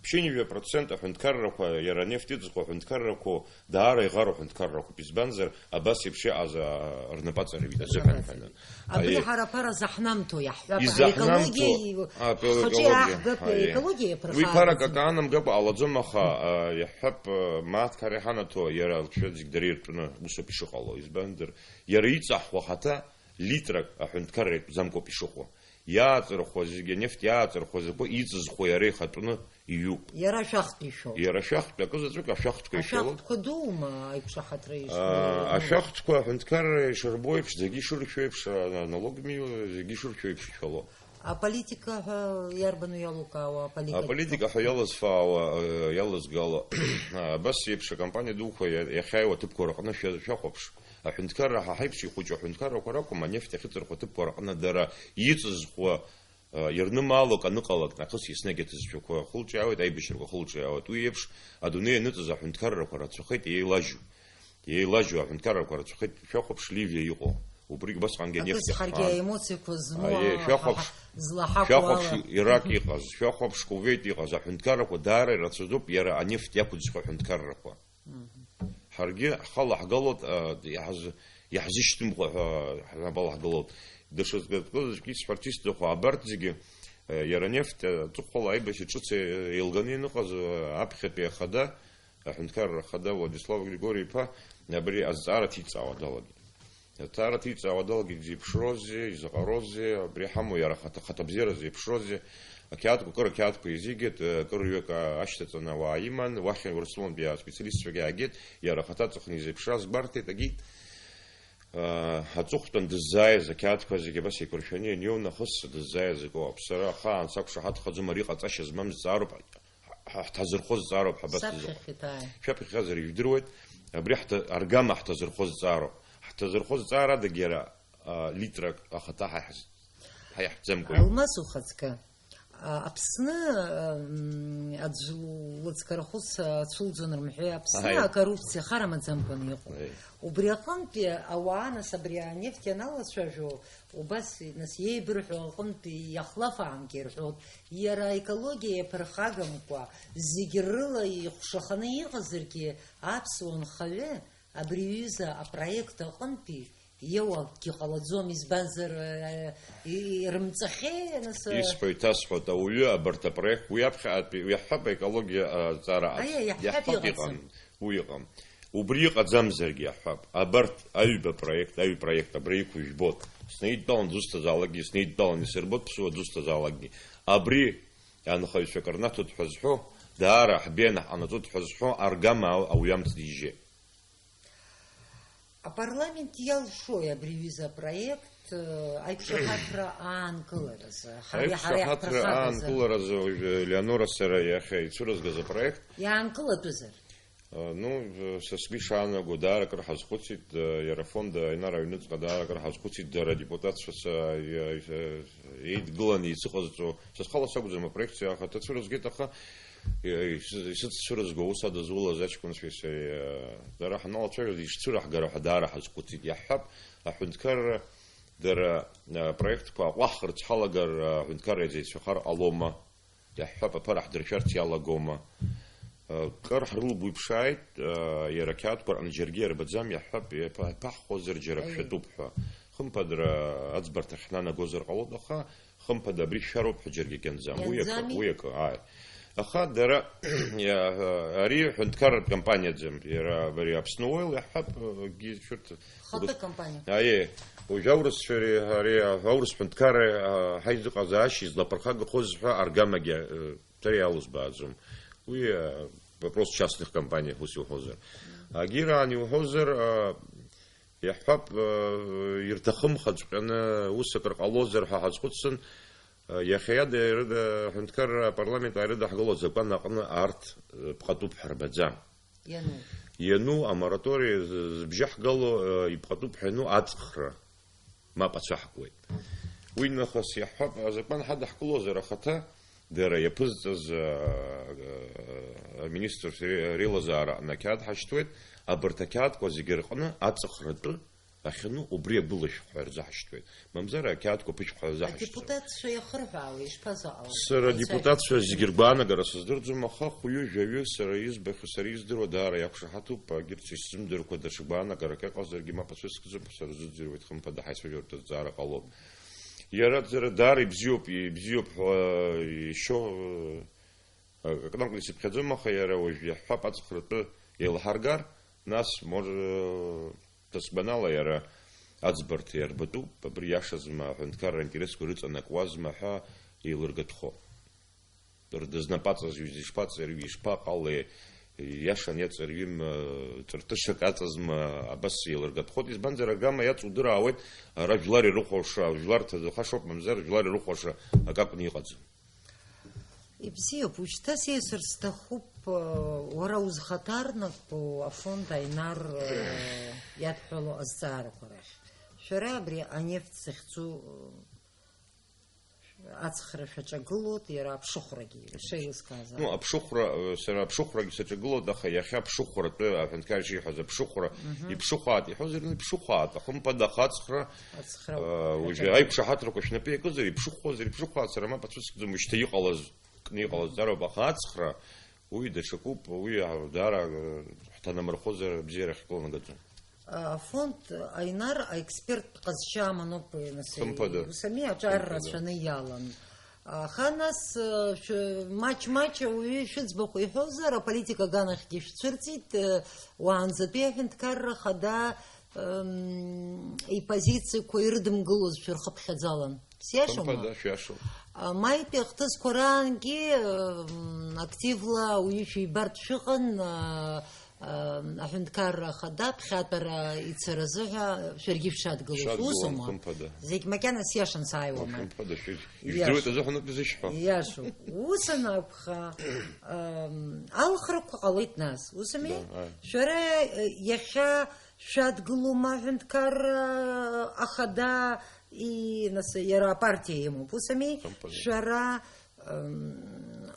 Ԥшьынҩажәа процент аҳәынҭқаррақәа, иара анефть иҵху аҳәынҭқаррақәоу, даара иӷару аҳәынҭқаррақәоуп. Избанзар, абас еиԥш иҟаз, а, рнапаҵареи азыҳәан ҳәаны. Абри Аиеи. Ҳара аԥара заҳнамҭо иаҳҳәап, Изаҳнамҭо, аекологиа, а, ҳхаҿы екологиа, иаҳгап, аиеи. Екологиа Уи ԥара иаԥырхагаз. Акака анамгакәа ҟалаӡом, аха, а, иаҳҳәап, а, мааҭк ҳара иҳанаҭо, иара алҵшәа зегь дара иртәны усоуп ишыҟало. Избанзар, иара иҵаҳхуа хаҭа литрак аҳәынҭқарра иатәӡамкәоуп ишыҟоу. Иааҵырхуа зегьы, анефть иааҵырхуа закәу иҵызхуа иара ихатәны иҩуп. Иара ашәахтә ишәоуп. Иара ашәахтә, акы заҵәык ашәахтәқәа ишәалоуп. Ашәахтәқәа дуума аиқәшаҳаҭра ишәоу? Аа, ашәахтәқәа аҳәынҭқарра ишырбо еиԥш, зегьы ишыршәо еиԥш, а, налог миу, зегьы ишыршәо еиԥш ишәало. Аполитика ҳәа иарбану иалукаауа, аполитика? Аполитика ҳәа иалызфаауа, э, иалызгало, абас еиԥш акомпаниа дуқәа иа-, иахьааиуа аҭыԥқәа рҟны шәа-, шәахәаԥш. Аҳәынҭқарра ҳа ҳаиԥш ихәыҷу аҳәынҭқаррақәа ракәым, анефть ахьыҵырхуа аҭыԥқәа рҟны дара иҵызхуа, э, ирнымаало акы аныҟалак, нахыс еснагь аҭыӡшәақәа хылҿиаауеит, аибашьрақәа хылҿиаауеит. Уи еиԥш адунеи ианыҵыз аҳәынҭқаррақәа рацәахеит, еилажьу. Еилажьу аҳәынҭқаррақәа рацәахеит, шәахәаԥш, Ливиа иҟоу. Убригь убасҟангьы анефть Акы сҳәаргьы иахьҳәааз. Аемоциақәа зну Аиеи, аҳ-, шәахәаԥш, аҳ-, злаҳақәу шәахәаԥш ала. Ирак иҟаз, шәахәаԥш Кувеит иҟаз аҳәынҭқаррақәа даара ирацәаӡоуп иара анефть иақәыӡхьоу аҳәынҭқаррақәа. Мгм. Ҳаргьы ҳхала ҳгалоит, а, иаҳз-, иаҳзышьҭымхуа ҳәа ҳнапала ҳгалоит. Даҽа згатәқәа зегьы исҳәарц исҭаху абарҭ зегьы, а, иара анефть, а, аҵыхәала аибашьра ҿыц, а, еилганы ианыҟаз, а, аԥхьатәи ахада, аҳәынҭқарра ахада Владислав Григори-иԥа абри азҵаара ҭиҵаауа далагеит. Аҭара ҭиҵаауа далагеит, зеиԥшроузеи, изаҟароузеи, абри ҳамоу иара хаҭа-, хаҭабзиара зеиԥшроузеи, ақьаадқәа, кыр ақьаадқәа еизигеит, кырҩык ашьҭаҵаны ауаа иман, уахь Урыстәылантәи аспециалистцәагьы аагеит, иара ахаҭа аҵыхны изеиԥшраз гәарҭеит, агеит. Аҵыхәтәан дыззааиз ақьаадқәа зегьы абас еиқәыршәаны ианиоу нахыс дыззааиз акоуп. Сара ахаан сақәшаҳаҭхаӡом ари ҟаҵашьа змам зҵаароуп. Ҳа-, ҳҭазырхо зҵаароуп, ҳабас дызыҟоу. Саԥхьахьеит, ааи. Шәаԥхьахьазар ижәдыруеит, абри ҳҭа-, аргама ҳҭазырхо зҵаароуп. Ҳҭазырхо зҵаарадагь иара, а, литрак ахаҭа ҳа иаҳз-, ҳа иаҳтәӡамкәа иҟоуп. Алмаз ухаҵкы, а, Аԥсны, м, аӡә лыҵкарахәыц ацәылӡон рымҳәеи, Аԥсны Ааи. Акоррупциа хар амаӡамкәан иҟоуп. Ааи. Убри аҟынтәи ауаа, нас, абри анефть аналацәажәо, убас, нас, иеибырҳәо аҟынтәи иахлафаангьы ирҳәоит, иара аекологиа иаԥырхагамкәа, зегь рыла ихәшаханы иҟазаргьы, аԥсуа нхаҩы абри аҩыза апроект аҟынтәи иоуа акгьы ҟалаӡом, избанзар, э, и-, ирымҵахьеи, нас, э, Исҳәо иҭасҳәоит, ауаҩы абарҭ апроект, уи аԥхьаҟатәи, уи иаҳҳәап, аекологиа, а, аҵара Аиа, аҵ-, иаҳҳәап, иаҳҳәап, иҟаӡам. Иҟаӡам. Уи ыҟам. Убри ыҟаӡамзаргьы иаҳҳәап, абарҭ аҩба проект, аҩ проект абра иқәыжәбоит. Снаидтәалан дызусҭазаалакгьы, снаидтәалан исырбоит ԥсуа дызусҭазаалакгьы. Абри анхаҩцәа акыр наҭоит ҳәа зҳәо, даара ҳбеианы ҳҟанаҵоит ҳәа зҳәо аргама ауаҩы амц дижьеит. Апарламент иалшои абри аҩыза апроект, э, аиқәшаҳаҭра аанкыларазы? Ҳара, ҳара Аиқәшаҳаҭра иаҳԥырхагазар? Аанкыларазы уажәы Леонора сара иахьа ицәырызгаз апроект. Иаанкылатәызар? Э, ну, э, са сгәы ишаанаго, даара акыр ҳазхәыцит, э, иара афонд Аинар аҩныҵҟа даара акыр ҳазхәыцит, дара адепутатцәа са, э, э, еидгыланы ицыҟазҵо, са схала сакәӡам апроект, аха ҭацәырызгеит, аха, э, исыз-, исыццәырызго аус адызулаз аҷкәынцәеи сареи, э, дара ҳаналацәажәоз ишцәыраҳгара ҳәа даара ҳазхәыцит. Иаҳҳәап, аҳәынҭқарра дара, э, апроектқәа аҟәаҳхырц ҳалагар, э, аҳәынҭқарра иазеицәахар ҟалома? Иаҳҳәап, аԥара ҳдыршәарц иалагома? Кыр ҳрылгәиԥшааит, иара ақьаадқәа рҟны џьаргьы иарбаӡам, иаҳҳәап, иаԥа-, иаԥаҳхозар џьара Аиеи. Ԥхьатәуп ҳәа. Хымԥадара аӡбарҭахь ҳнанагозар ҟалоит, аха хымԥада абри шәароуп ҳәа џьаргьы кьанӡам. Уи акы, Ианӡами? Уи акы, ааи. Аха дара, иа-, ари ҳәынҭқарратә компаниаӡам, иара абри Аԥсны Оил иаҳҳәап, акгьы шәырҭ-, Хатәы компаниа. Аиеи, уажә аурысцәа ари, ари аурыс ҳәынҭқарра, а, ҳаизыҟазаашьа излаԥырхагахоз ҳәа аргамагьы, а, Сара иалызбааӡом. Уи, э, вопрос частных компаниях ус иуҳәозар. Агьираан иуҳәозар, э, иаҳҳәап, э, ирҭахымхаҵәҟьаны ус акыр ҟалозар ҳәа ҳазхәыцын, э, иахьа иада ирыда-, аҳәынҭқарра апарламент ааирыдаҳгыло азакәан аҟны арҭ, э, ԥҟатәуп ҳәа рбаӡам. Иану. Иану, амораториа з-, зыбжьаҳгало, э, иԥҟатәуп ҳәа иану аҵхра. Мап ацәаҳкуеит. Уи нахыс иаҳҳәап, азакәан ҳадаҳкылозар ахаҭа, дара иаԥызҵаз, а, а, аминистрцәа ре-, реилазаара аҟны ақьаад ҳашьҭуеит, абарҭ ақьаадқәа зегьы рҟны аҵыхратәы ахьану убри агәылашәҟәқәа рзаҳашьҭуеит. Мамзар ақьаадқәа ԥышәҟәқәа рзаҳашьҭуеит. Адепутатцәа иахырҳәаауеи, ишԥазыҟалои? Сара Ицәажәо. Адепутатцәа зегьы ргәаанагара сыздырӡом, аха хәҩы-жәаҩы сара избахьоу, сара издыруа даара иақәшаҳаҭуп, егьырҭ исзымдырқәа даҽа гәаанагарак ыҟазаргьы мап ацәыскӡом, сара сзыӡырҩуеит, хымԥада ҳаицәажәаратә азҵаара ҟалоуп. Иара, ӡара даара ибзиоуп, ибзиоуп ҳәа ишьо, акыраамҭа исыԥхьаӡом, аха иара уажә иаҳҳәап, аҵхратәы еилҳаргар, нас, мор-, ҭаҵбанала иара аӡбарҭа иарбатәуп, абри иашазма, аҳәынҭқарра аинтересқәа рыҵанакуазма ҳәа еилыргатәхо. Рдызнапаҵазҩыз ишԥаҵарҩи, ишԥаҟалеи, иашан иаҵарҩим, ҵыртышак аҵазма, абас еилыргатәхоит, избанзар, агама иаҵудыраауеит, ара жәлар ирыхәаша, жәлар ҭаӡахашоуп, мамзар, жәлар ирыхәаша акы акәны иҟаӡам. Ибзиоуп, ушьҭа сеисыр сҭахуп, уара узхаҭарнакуа афонд Аинар иадҳәало азҵаарақәа рахь. Шәара абри анефт захьӡу Ацхра шәаҿагылоит, иара аԥшыхәрагьы, шеилыскааз ала. Ну, аԥшыхәра, э, сара аԥшыхәрагьы саҿагылоит, аха иахьа аԥшыхәратәы аҳәынҭқар ишиҳәаз аԥшыхәра, Мгм. Иԥшыхәаат иҳәозар, иԥшыхәаат, ахымԥада аха аҵхра, Ацхра э, уажәы шәаҿагылоит. Аиқәшаҳаҭрақәа шәнапы иакызар, иԥшыхәхозар, иԥшыхәаат, сара мап ацәыскӡом, уажәшьҭа иҟалаз, кны иҟалаз ҵароуп, аха аҵхра, уи даҽакуп, уи, а, даара, э, ҳҭанамырхозар, абзиара ахьгыланагаӡом. Афонд Аинар аексперттә ҟазшьа аманоуп, нас, Хымԥада. Ус ами, аҿар Хымԥада. Рацәаны иалан. Аха нас, шәы-, маҷ-маҷ ауаҩы шәыӡбахә иҳәозар, аполитика аганахьгьы шәцәырҵит, уаанӡатәи аҳәынҭқарра хада, м, ипозициақәа ирыдымгылозшәа рхыԥхьаӡалан. Сиашоума? Хымԥада, шәиашоуп. А, маитәи ахҭысқәа раангьы, м, активла ауаҩы шәибартә шәыҟан, а, а, аҳәынҭқарра ахада ԥхьатәара ицаразы ҳәа шәаргьы шәшадгылоз. Шәадгылон, усума? Хымԥада. Зегь макьана сиашан сааиуама? Хымԥада, шәи-, Ииашоуп. Ижәдыруеит азыҳәан ауп изышьҳәо. Ииашоуп. Ус анакәха, ам, алхрақәа ҟалеит нас, усами? Да, аи. Шәара, э, иахьа шәадгылома аҳәынҭқарра ахада, и, нас, иара апартиа имоуп, усами? Хымԥада. Шәара, ам,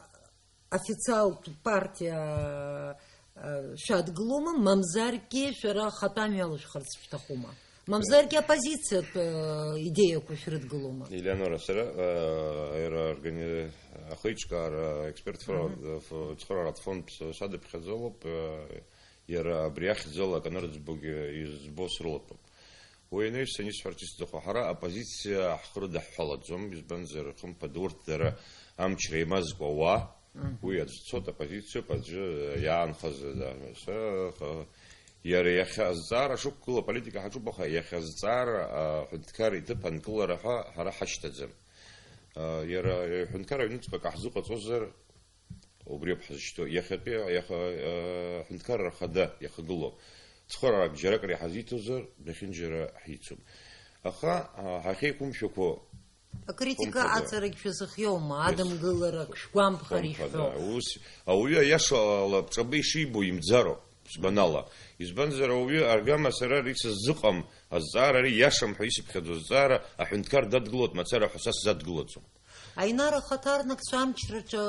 официалтә партиа, а, шәадгылома, мамзаргьы шәара ахатәы амҩа алышәхарц шәҭахума? Мамзаргьы оппозициатә, а, идеиақәа шәрыдгылома? Елеонора, сара, а, иара органи-, ахеиҿкаара аексперт фо-, Мгм. фо-, цхырааратә фонд садыԥхьаӡалоуп, а, иара абри ахьӡала акы анырӡбогьы избо срылатәоуп. Уи анаҩс, ани сҳәарц исҭаху, ҳара аоппозициа ҳхы рыдаҳҳәалаӡом, избанзар, хымԥада, урҭ дара амчра имазкуа ауаа, Мгм. Уи аӡә дцоит, аоппозициоуп, аӡәы иаанхаз, да, са, ха-, иара иахьа азҵаара шықәгылоу аполитика ҳаҿуп, аха иахьа азҵаара, аҳәынҭқар иҭыԥ анкылара ҳәа ҳара ҳашьҭаӡам. А, иара, аҳәынҭқар аҩныҵҟа акы ҳзыҟаҵозар, Убриоуп ҳзышьҭоу. Иахьатәи, иаха-, э, аҳәынҭқарра ахада иахагылоу цхыраарак џьаракыр иҳазиҭозар, даҽынџьара ҳицуп. Аха, а, ҳахьеиқәымшәақәо Акритика хымԥада. Аҵарагь шәазыхиоума? Ес-, Адымгыларак шәгәамԥхар хымԥада. Ишәҳәо? Ус, ауаҩы аиашала бҿабеи шибо имӡароуп, сгәанала. Избанзар, ауаҩы аргама сара ари сыззыҟам, азҵаара ари иашам ҳәа исыԥхьаӡо азҵаара аҳәынҭқар дадгылоит мацара ҳәа са сзадгылаӡом. Аинар ахаҭарнакцәа амчраҿы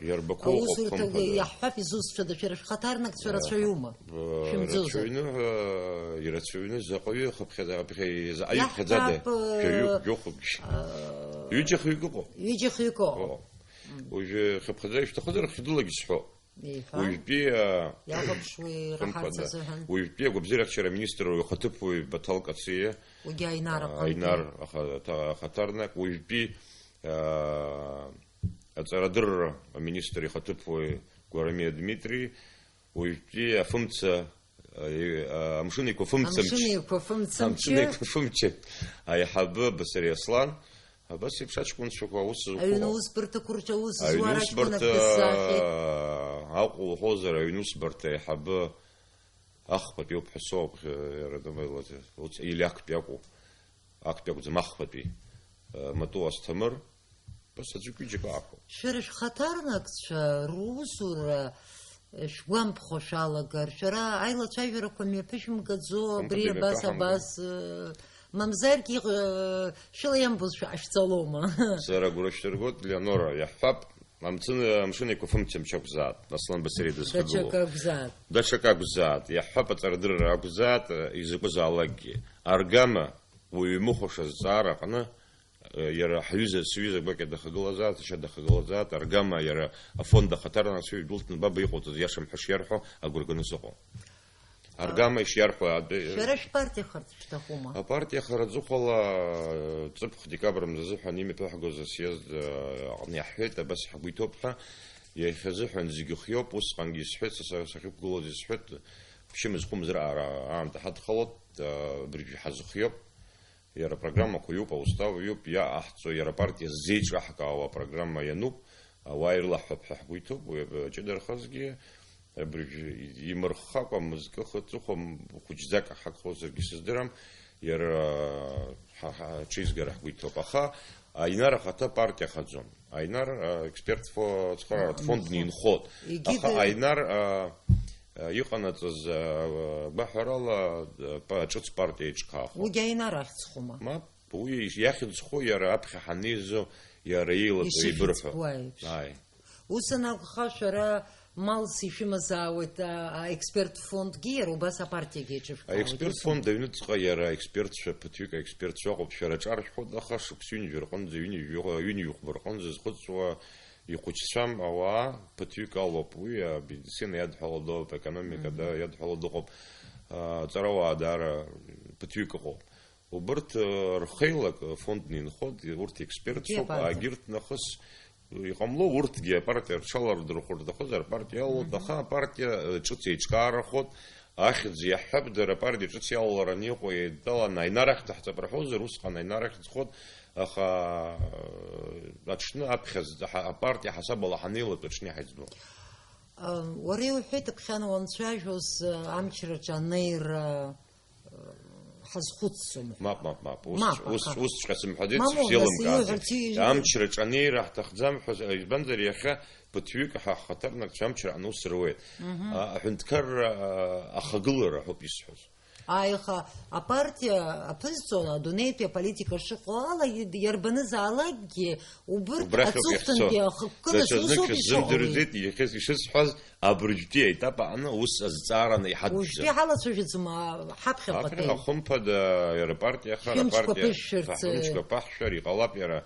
Иарбақәоу ыҟоуп, аусурҭа хымԥада. Иаҳҳәап, изусҭцәада, шәара шәхаҭарнакцәа Э, рацәаҩума? Э, Шәымӡозар? Рацәаҩны, э, ирацәаҩны заҟаҩы хыԥхьаӡа-, хыԥхьа-, заҟаҩы Иаҳҳәап, ԥхьаӡада? Э, Жәаҩык, жәохәык. Э, Ҩыџьа-хҩык ыҟоуп. Ҩыџьа-хҩык ыҟоуп. О. М. Уажәы хыԥхьаӡа ишәҭахызар, хьдылагьы сҳәо. Иҳәа. Уажәтәи, а, Иахәаԥшуеи раҳарц хымԥада, азыҳәан? Уажәтәи агәабзиарахьчара аминистр ихаҭыԥуаҩ Баҭал Кациа, Уигьы Аинар а, аҟынтәи. Аинар аха-, аҭа-, ахаҭарнак, уажәтәи, а, аҵарадырра аминистр ихаҭыԥуаҩ Гәарамиа Дмитри, уажәтәи афымца, а, и-, а, амшын еиқәафымцамч. Амшын еиқәафымцамч. Амшын еиқәафымч аиҳабы Басариа Аслан, Абас еиԥш аҷкәынцәақәа аус зуқәоу. Аҩны усбарҭақәа рҿы аус зуа аҷкәынак дысзаҳәеит. Аҟәа уҳәозар, аҩны усбарҭа аиҳабы ахԥатәи ауп ҳәа соуп, иара дымаилаӡа. Уц-, или актәи акәу? Актәи акәӡам, ахԥатәи. Э, Мату Асҭамыр, абас аӡәык-ҩыџьак ааԥхьоуп. Шәара шәхаҭарнакцәа русура Шәгәамԥхо шәалагар, шәара аилацәажәарақәа мҩаԥышәымгаӡо абри абас, абас, э, мамзаргьы, э, шәыла иамбоз шәҟашәҵалома? Сара агәра шәсыргоит, Леонора, иаҳҳәап, амцын-, амшын еиқәафымцамч акәзаат, Аслан Басариа дызхагылоу. Даҽак акәзаат. Даҽак акәзаат, иаҳҳәап, аҵарадырра акәзаат, э, изакәызаалакгьы. Аргама, уаҩы имыхәаша зҵаара аҟны, Иара ҳҩыза, сҩыза гәакьа дахагылазаат, иашьа дахагылазаат, аргама иара афонд ахаҭарнакцәа ижәдәылҵны баба иҟауҵаз иашам ҳәа шиарҳәо агәра ганы сыҟоуп. Аргама ишиарҳәо адәы. Шәара шәпартиахарц шәҭахума? Апартиа хара аӡыхәала, ҵыԥх декабр мза азыҳәан имҩаԥаҳгоз асъезд, э, аҟны иаҳҳәеит, абас ҳгәы иҭоуп ҳәа, иахьазыҳәан зегьы хиоуп, усҟангьы исҳәеит, са, са сахьықәгылоз исҳәеит, ԥшьымз-хәымз раара аамҭа ҳадхалоит, э, абыржәы ҳазхиоуп. Иара апрограммақәа иоуп, аустав иоуп, иаҟаҳҵо, иара апартиа ззеиҿаҳкаауа апрограмма иануп, ауаа ирлаҳҳәап ҳәа ҳгәы иҭоуп, уи аб-, аҷыдарахазгьы абыржә имырххакәа, мызкы хы-, ҵыхәа м-, хәыҷӡак ҳагхозаргьы сыздырам, иара ҳа-, ҳа-, ҳаҽеизгара ҳгәы иҭоуп. Аха Аинар ахаҭа апартиа ахаӡом. Аинар, а, експерт фо-, цхырааратә фонд нинхот. Егьи Аха ды- Аинар, а, а, иҟанаҵаз, а, гәаҳәарала, а, па-, ҿыц партиа еиҿкаахоит. Уигьы Аинар ахьӡ хома? Мап, уи иахьӡ хо иара аԥхьа ҳанеизо, иара еилатәо еибырҳәо. Ишихьӡқәа еиԥш. Ааи. Ус анакәха, шәара малс ишәымазаауеит, а, аексперт фондгьы, иара убас апартиагьы еиҿышәкаауеит. Аексперт фонд аҩныҵҟа иара аекспертцәа, ԥыҭҩык аекспертцәа ыҟоуп, шәара аҿаршәхоит, аха шықәс ҩынҩажәа рҟынӡа, ҩынҩажәа-, ҩынҩажәихәба рҟынӡа зхыҵуа ихәыҷцәам ауаа, ԥыҭҩык алоуп, уи амедицина иадҳәалоу дыҟоуп, аекономика да-, иадҳәалоу дыҟоуп, а, аҵарауаа даара ԥыҭҩык ыҟоуп. Убырҭ, э, рхеилак, э, фондны инхоит, урҭ експертцәоуп, Егьи апартиа. Агьырҭ нахыс иҟамло, урҭгьы апартиа рҽалардырхәыр рҭахызар, апартиа иалалоит, Мгм. Аха апартиа, э, ҿыц еиҿкаарахоит, ахьӡ иаҳҳәап, дара апартиа ҿыц иалалараны иҟоу еидтәаланы Аинар ахьӡ ҳҵап рҳәозар, усҟан Аинар ахьӡ хот, аха, э, аҽны аԥхьа зда-, ҳа-, апартиа ҳасабала ҳанеилак аҽны иҳаиҵбо. Э, уара иуҳәеит, Аԥхьан уанцәажәоз, э, амчраҿы анеира, ҳазхәыцӡом ҳәа. Мап, мап, мап. Ус, Мап, ус, аха. Усҵәҟьа сымҳәаӡеит, Мамоу, сыбзиалымкааӡеит. Нас иуҳәарц и-, Амчраҿы анеира ҳҭахӡам ҳәа, избанзар, иахьа ԥыҭҩык ҳа ҳхаҭарнакцәа амчра аҟны ус руеит. Мгм. А, аҳәынҭқарра, а, ахагылара ҳәоуп исҳәоз. Аиха апартиа аԥызҵон адунеитәи аполитика шыҟоу ала, и-, иарбанызаалакгьы убырҭ Убрахь ауп ацыхәтәантәи иахьцо. Ахықәкы Даҽа насус знык ауп ишыҟоу. Шәзымдырӡеит, иахьа ишысҳәаз, Абыржәтәи аетап аҟны ус азҵаараны иҳадгӡам. Уажәтәи ҳалацәажәаӡом, а, ҳаԥхьаҟа Аԥхьаҟа ҭеи. Хымԥада иара апартиа ахар, Ҳәымшқәа апартиа ԥышәшәарц, ҳәа-, ҳәымшқәа ԥаҳшәар иҟалап иара,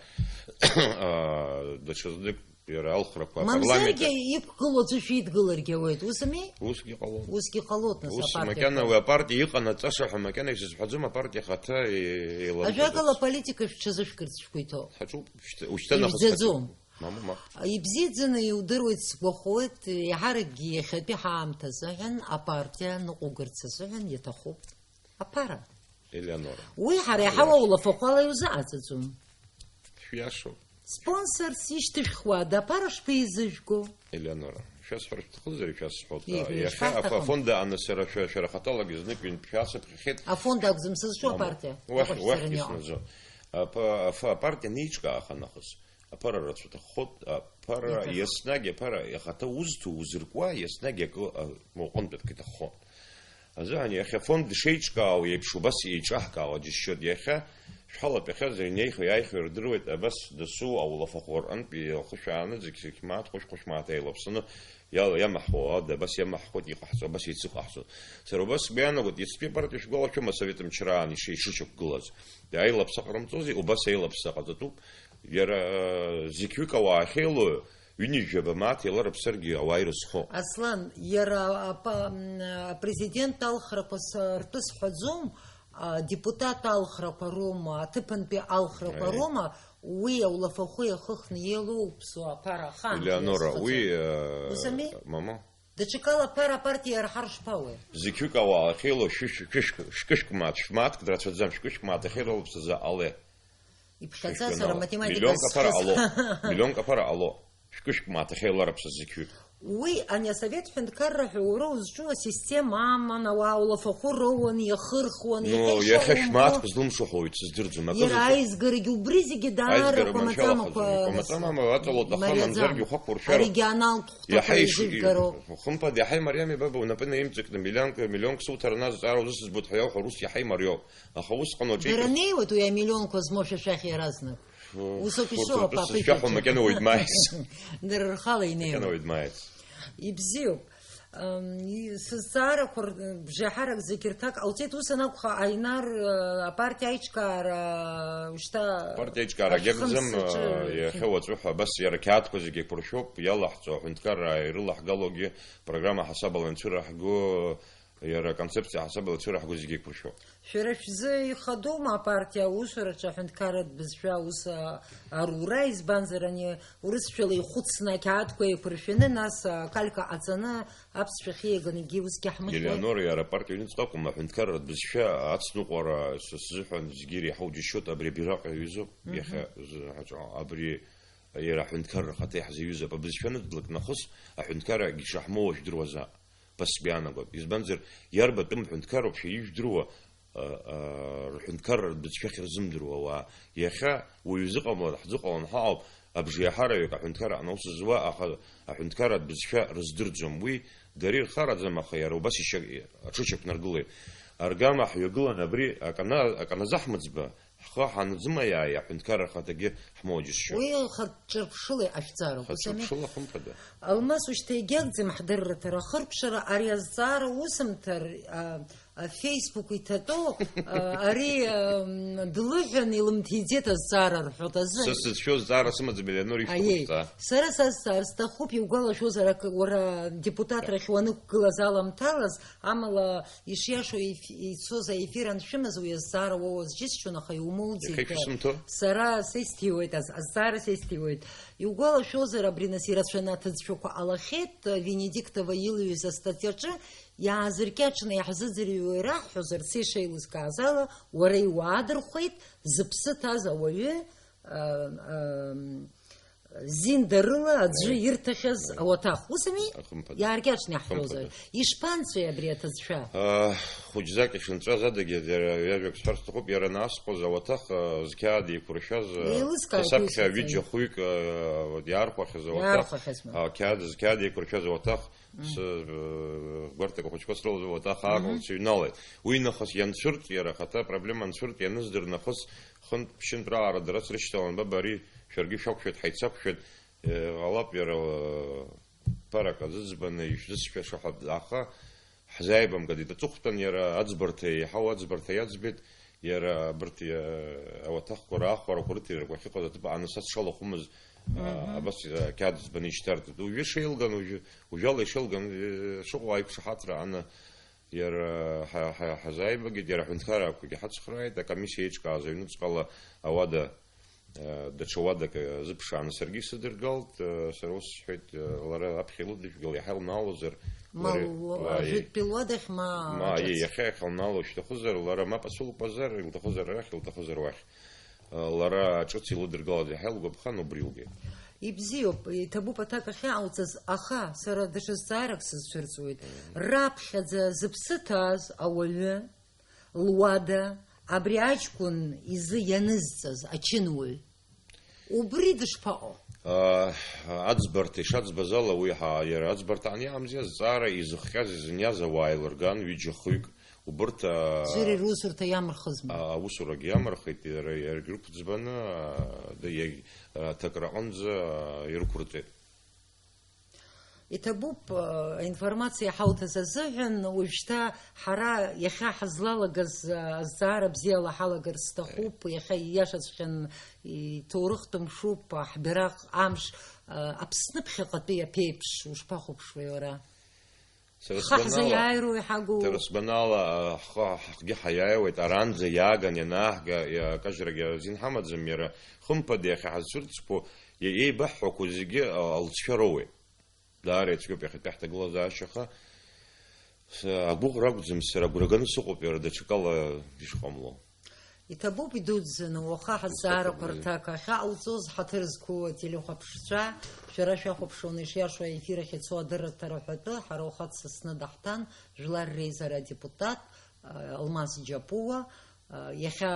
а, даҽазнык иара алхрақәа Мамзаргьы апарламент аҿы. Иқәгылоу аӡәы шәидгыларгьы ауеит, ус ами? Усгьы ҟалоит. Усгьы ҟалоит, нас, Ус апартиақәа. Макьана уи апартиа иҟанаҵаша ҳәа макьана исызҳәаӡом, апартиа ахаҭа е-, еиларгоит. Ажәакала, аполитика шәҽазышәкырц шәгәы иҭоу. Ҳаҿуп, шьҭа-, ушьҭа нахыс Ижәӡаӡом. Ҳаҿуп. Мамоу, мап. Ибзиаӡаны иудыруеит, сгәахәуеит, еиҳаракгьы иахьатәи ҳаамҭазыҳәан апартиа ныҟәугарц азыҳәан иаҭахуп аԥара. Елеонора. Уи ҳара иаҳауа Шәиашоуп. Улафахәала иузыҟаҵаӡом. Шәиашоуп. Спонсорс ишьҭышәхуада аԥара шԥеизыжәго? Елеонора, шәасҳәар шәҭахызар, ишәасҳәоит. Ии, Иахьа ишԥасҭахым? Аф-, афонд ааны сара шәа-, шәара хаҭалагьы знык ҩынтә шәасыԥхьахьеит. Афонд акәӡам сызҿу, Мамоу. Апартиа. Уахь, Ахәаԥшцәа уахь рыниоу. Иснаӡо. Апа-, афа-, апартиа анеиҿкаа аханахыс. Аԥара рацәа аҭаххоит, аԥара Иаҭахуп. Еснагь аԥара ахаҭа узҭо, узыркуа, еснагь акы, а, уҟынтә акы иҭаххон. Азыҳәан иахьа афонд шеиҿкаау еиԥш убас еиҿаҳкаауа џьысшьоит. Иахьа шәҳалатәахьазар инеихьоу иааихьоу ирдыруеит, абас дасу аулафахәы рҟынтә ихы шәааны зегь-зегь мааҭ, хәышә-хәышә мааҭ еилаԥсаны Иала-, иамаҳхуа ада, абас иамаҳхуеит, иҟаҳҵо, абас еицыҟаҳҵо. Сара убас сгәы иаанагоит, иацтәи апартиа шәгәалашәома, асовет мчраан иши-, ишрыцәықәгылаз. Аилаԥса ҟарымҵози, убас аилаԥса ҟаҵатәуп. Иара, э, зықьҩык ауаа ахьеилоу, Ҩынҩажәаба мааҭ еиларыԥсаргьы ауаа ирызхо. Аслан, иара апа-, м, апрезидент алхрақәа с-, ртәы сҳәаӡом, адепутат алхрақәа роума, аҭыԥантәи алхрақәа Аиеи. роума, уи аулафахәы иахыхны иеилоу ԥсуа аԥара ахаангьы Елеонора, иазхаӡом. уи, э, Ус ами? мама? Даҽакала аԥара апартиа иарҳар шԥауеи? Зқьҩык ауаа ахьеилоу шәышә-, шәышә-, шәкышәк мааҭ, шәмааҭк драцәаӡам, шәкышәк мааҭ ахьеирылԥсаз ала. Иԥхьаӡа Шәышәкы сара ала. математика Миллионк аԥара схыз. ало. Миллионк аԥара ало. Шәкышәк мааҭ ахьеиларыԥсаз зқьҩык. Уи ани асовет ҳәынҭқарра ҳәа уара узҿу асистема аман, ауаа улафахәы роуан, иахырхуан, Ну, иахьа иахьа ишаумҳәо. шәмааҭк злымшо ҳәа уаҩ дсыздырӡом. Акы Иара зыӡбахә. аизгарагьы убри зегьы даара Аизгара кәамаҵамақәа маншәалахаӡом, икәамаҵамама, аҵалода хама мариаӡам. Анзаргьы ухақәыршәароуп. Оригионалтә хәҭақәа Иаҳа иш-, еизыжәгароуп. хымԥада, иаҳа имариами, баба, унапы наимҵакны, миллионк, миллионк суҭар, нас зҵаара узысыӡбоит ҳәа иауҳәар, ус иаҳа имариоуп. Аха усҟан уаҿы Дара неиуеит уи амиллионқәа змоу шәа шәахь иаразнак. Ус ауп ишыҟоу, папа ишәҳәо, иҳәахьоу. Макьана уаҩ дмааиц. Дара рхала Макьана инеиуеит. уаҩ дмааиц. Ибзиоуп. Ам, и-, сызҵаарақәа р-, бжеиҳарак зегьы рҭак ҟауҵеит. Ус анакәха, Аинар, э, апартиа аиҿкаара, э, шьҭа Апартиа аиҿкаара ашәхымс агьакәӡам, аҿы э, иахьа уаҵәы ҳәа абас иара ақьаадқәа зегьы еиқәыршәоуп, иалаҳҵо аҳәынҭқарра ирылаҳгалогьы, программа ҳасабала анцәыраҳго, иара аконцепциа ҳасабала анцәыраҳго зегьы еиқәыршәоуп. Шәара шәзы ихадоума апартиа аусураҿы аҳәынҭқарратә бызшәа аус, а, арура, избанзар, ани урысшәала ихәыцны ақьаадқәа еиқәыршәаны, нас, а, акалька ҟаҵаны аԥсшәа ахьиаганы егьи усгьы ҳмыхьуеи? Елеонора, иара апартиа аҩныҵҟа акәым, аҳәынҭқарратә бызшәа ацныҟәара са сзыҳәан зегьы иреиҳау џьысшьоит, абри абираҟ иаҩызоуп, Мгм. иахьа зы-, ҳаҿ-, абри иара аҳәынҭқарра ахаҭа иаҳзаҩызоуп. Абызшәа аныҵдлак нахыс аҳәынҭқаррагьы шаҳмоуа жәдыруазаап. Ба сгәы иаанагоит. Избанзар, иарбатәым ҳәынҭқарроуп шәа ижәдыруа, а, а, рҳәынҭқарра рбызшәа ахьырзымдыруа ауаа? Иахьа уаҩы изыҟамлар, ҳзыҟалан ҳаҟоуп, абжеиҳараҩык аҳәынҭқарра аҟны аус зуа, аха аҳәынҭқарратә бызшәа рыздырӡом. Уи дара ирхараӡам, аха иара убас ишьа-, аҽышьақәнаргылеит. Аргама ҳҩагылан абри акана-, аканазаҳмыӡба, ҳхы ҳаназымаиааи, аҳәынҭқарра ахаҭагьы ҳмоуа џьысшьоит. Уи хатә ҿырԥшыла иҟашәҵароуп, ус ами? Хатә ҿырԥшыла, хымԥада. Алмас, ушьҭа егьагӡам ҳдырраҭара ахыркәшара, ари азҵаара усымҭар, а, а, Facebook иҭатәоу, а, ари, ам, длыҳәан илымҭиӡеит азҵаара рҳәоит азы. Са сзыцәшәо зҵаара сымаӡам, Елеонора, ишәҭаху Аиеи, шәҵаа. Сара сазҵаар сҭахуп, иугәалашәозар, ак-, уара депутатрахь уанықәгылаз аламҭалаз, амала Ишиашоу еф-, ицоз аефир аншәымаз уи азҵаара уоуаз џьысшьон, аха иумоуӡеит. Иахьа ишәысымҭо? Сара сеисҭиуеит, аз-, азҵаара сеисҭиуеит. Иугәалашәозар, абри нас ирацәаны аҭыӡшәақәа ҟалахьеит, Венедиктова илҩыз астатиаҿы иаазыркьаҿны иаҳзыӡырҩуа ираҳҳәозар, сеишеилыскааз ала, уара иуаадырхәеит, зыԥсы ҭаз ауаҩы, а, а, Зиндарыла аӡәы Аиеи. ирҭахьаз Аиеи. ауаҭах. Ус ами? Ахымԥада. Иааркьаҿны иаҳҳәозар. Ахымԥада. Ишԥанҵәеи абри аҭыӡшәа? Аа, хәыҷӡак ишынҵәаз адагьы, дара ҩажәак сҳәар сҭахуп, иара насҟоз ауаҭах, аа, зқьаад еиқәыршәаз, аа, Еилыскааит са саԥхьа уи ҩыџьа сацын. хәҩык, аа, иаархәахьаз ауаҭах, Иаархәахьазма. аа, қьаад, зқьаад еиқәыршәаз ауаҭах, Мм. с-, аа, гәарҭак ахәыҷқәа срылаз ауаҭах Мгм. аакылс иҩналеит. Уи нахыс ианцәырҵ, иара ахаҭа апроблема анцәырҵ, ианыздыр нахыс, Хынтә-ԥшьынтә раҟара дара срышьҭалан, баба, ари шәаргьы шәақәшәеит, ҳаицақәшәеит, э, ҟалап, иара, э, ԥарак азыӡбаны ишәзысшәаша ҳәа, аха ҳзааибамкӡеит. Аҵыхәтәан иара аӡбарҭа, еиҳау аӡбарҭа иаӡбеит, иара абарҭ, э, ауаҭахқәа раахәарақәа рыҭирақәа ахьыҟаз аҭыԥ ааны са сшалахәымыз, э, Мгм. абас, э, ақьаад ӡбаны ишьҭарҵеит. Уажәы шеилган, уажәы, уажәала ишеилган, э, шыҟоу аиқәшаҳаҭра аны, Иара ҳа, ҳа, ҳазааибагеит, иара аҳәынҭқаррақәагьы ҳацхрааит, акомиссиа еиҿкааз аҩныҵҟала ауада, э, даҽа уадак, э, азыԥшааны саргьы исыдыргалт, э, сара ус сҳәеит, э, лара аԥхьа илыдыжәгала иаҳа илнаалозар, Ма лара, уа, уа, ажәытәтәи луадахь, ма ма, ҿыц. Иа-, иахьа иахьылнаало шьҭахозар, лара мап ацәылкуазар, илҭахозар арахь, илҭахозар уахь. Э, лара ҿыц илыдыргалаз иаҳа илгәаԥхан, убри илгеит. Ибзиоуп, иҭабуп аҭак ахьаауҵаз, аха сара даҽа зҵаарак сызцәырҵуеит. Мгм. Раԥхьаӡа зыԥсы ҭаз ауаҩы, луада, абри аҷкәын изы ианызҵаз ачынуаҩ, убри дышԥаҟоу? А, аӡбарҭа ишаӡбаз ала, уи ҳа-, иара аӡбарҭа аниаамзи, азҵаара изыхҟьаз, изыниаз ауаа еилырган, ҩыџьа-хҩык, убырҭ, а, Ӡәыр ирусурҭа иамырхызма? А, аусурагьы иамырхит, иара, иаргьы рықәӡбаны, а, да, иаг-, а, аҭакра аҟынӡа, а, ирықәырҵеит. Иҭабуп, э, аинформациа ҳауҭаз азыҳәан. Уажәшьҭа ҳара иахьа ҳазлалагаз, э, азҵаара бзиала ҳалагар сҭахуп. Иахьа ииашаҵәҟьан иҭоурыхтә мшуп, ҳбираҟ амш, э, Аԥсны ԥхьаҟатәи аԥеиԥш ушԥахәаԥшуеи уара? Сара Ҳхы сгәанала, ҳзаиааироу иҳагу? Сара сгәанала, а, ҳхы, ҳхгьы ҳаиааиуеит, аранӡа иааган ианааҳга, иа-, акажьрагьы азин ҳамаӡам, иара хымԥада иахьа ҳазцәырҵқәо, иа-, еибаҳҳәақәо зегьы, а, алҵшәа роуеит. Даара ицәгьоуп иахьатәи ҳҭагылазаашьа, аха с-, агәыӷра акәӡам, сара агәра ганы сыҟоуп иара даҽакала ишҟамло. Иҭабуп идуӡӡаны, уаха ҳазҵаарақәа Иҭабуп. Рҭак ахьаҟауҵоз, ҳаҭыр зқәу ателехәаԥшцәа, шәара шәахәаԥшуан ишиашоу аефир ахь ицо адырраҭара ҳәатәы, ҳара уахаҵ Сасны даҳҭан, Жәлар Реизара адепутат, Алмас Џьапуа, иахьа,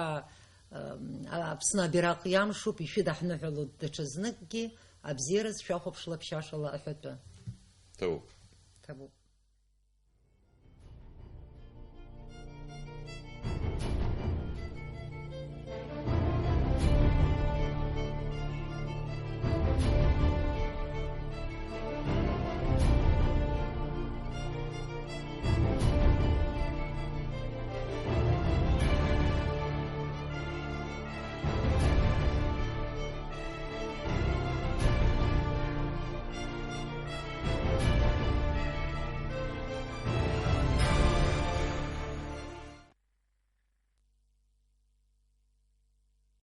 Аԥсны абираҟ иамшуп, ишәыдаҳныҳәалоит даҽазныкгьы, абзиараз шәахәаԥшла ԥшьашала аҳәатәы. Ҭабуп. Ҭабуп.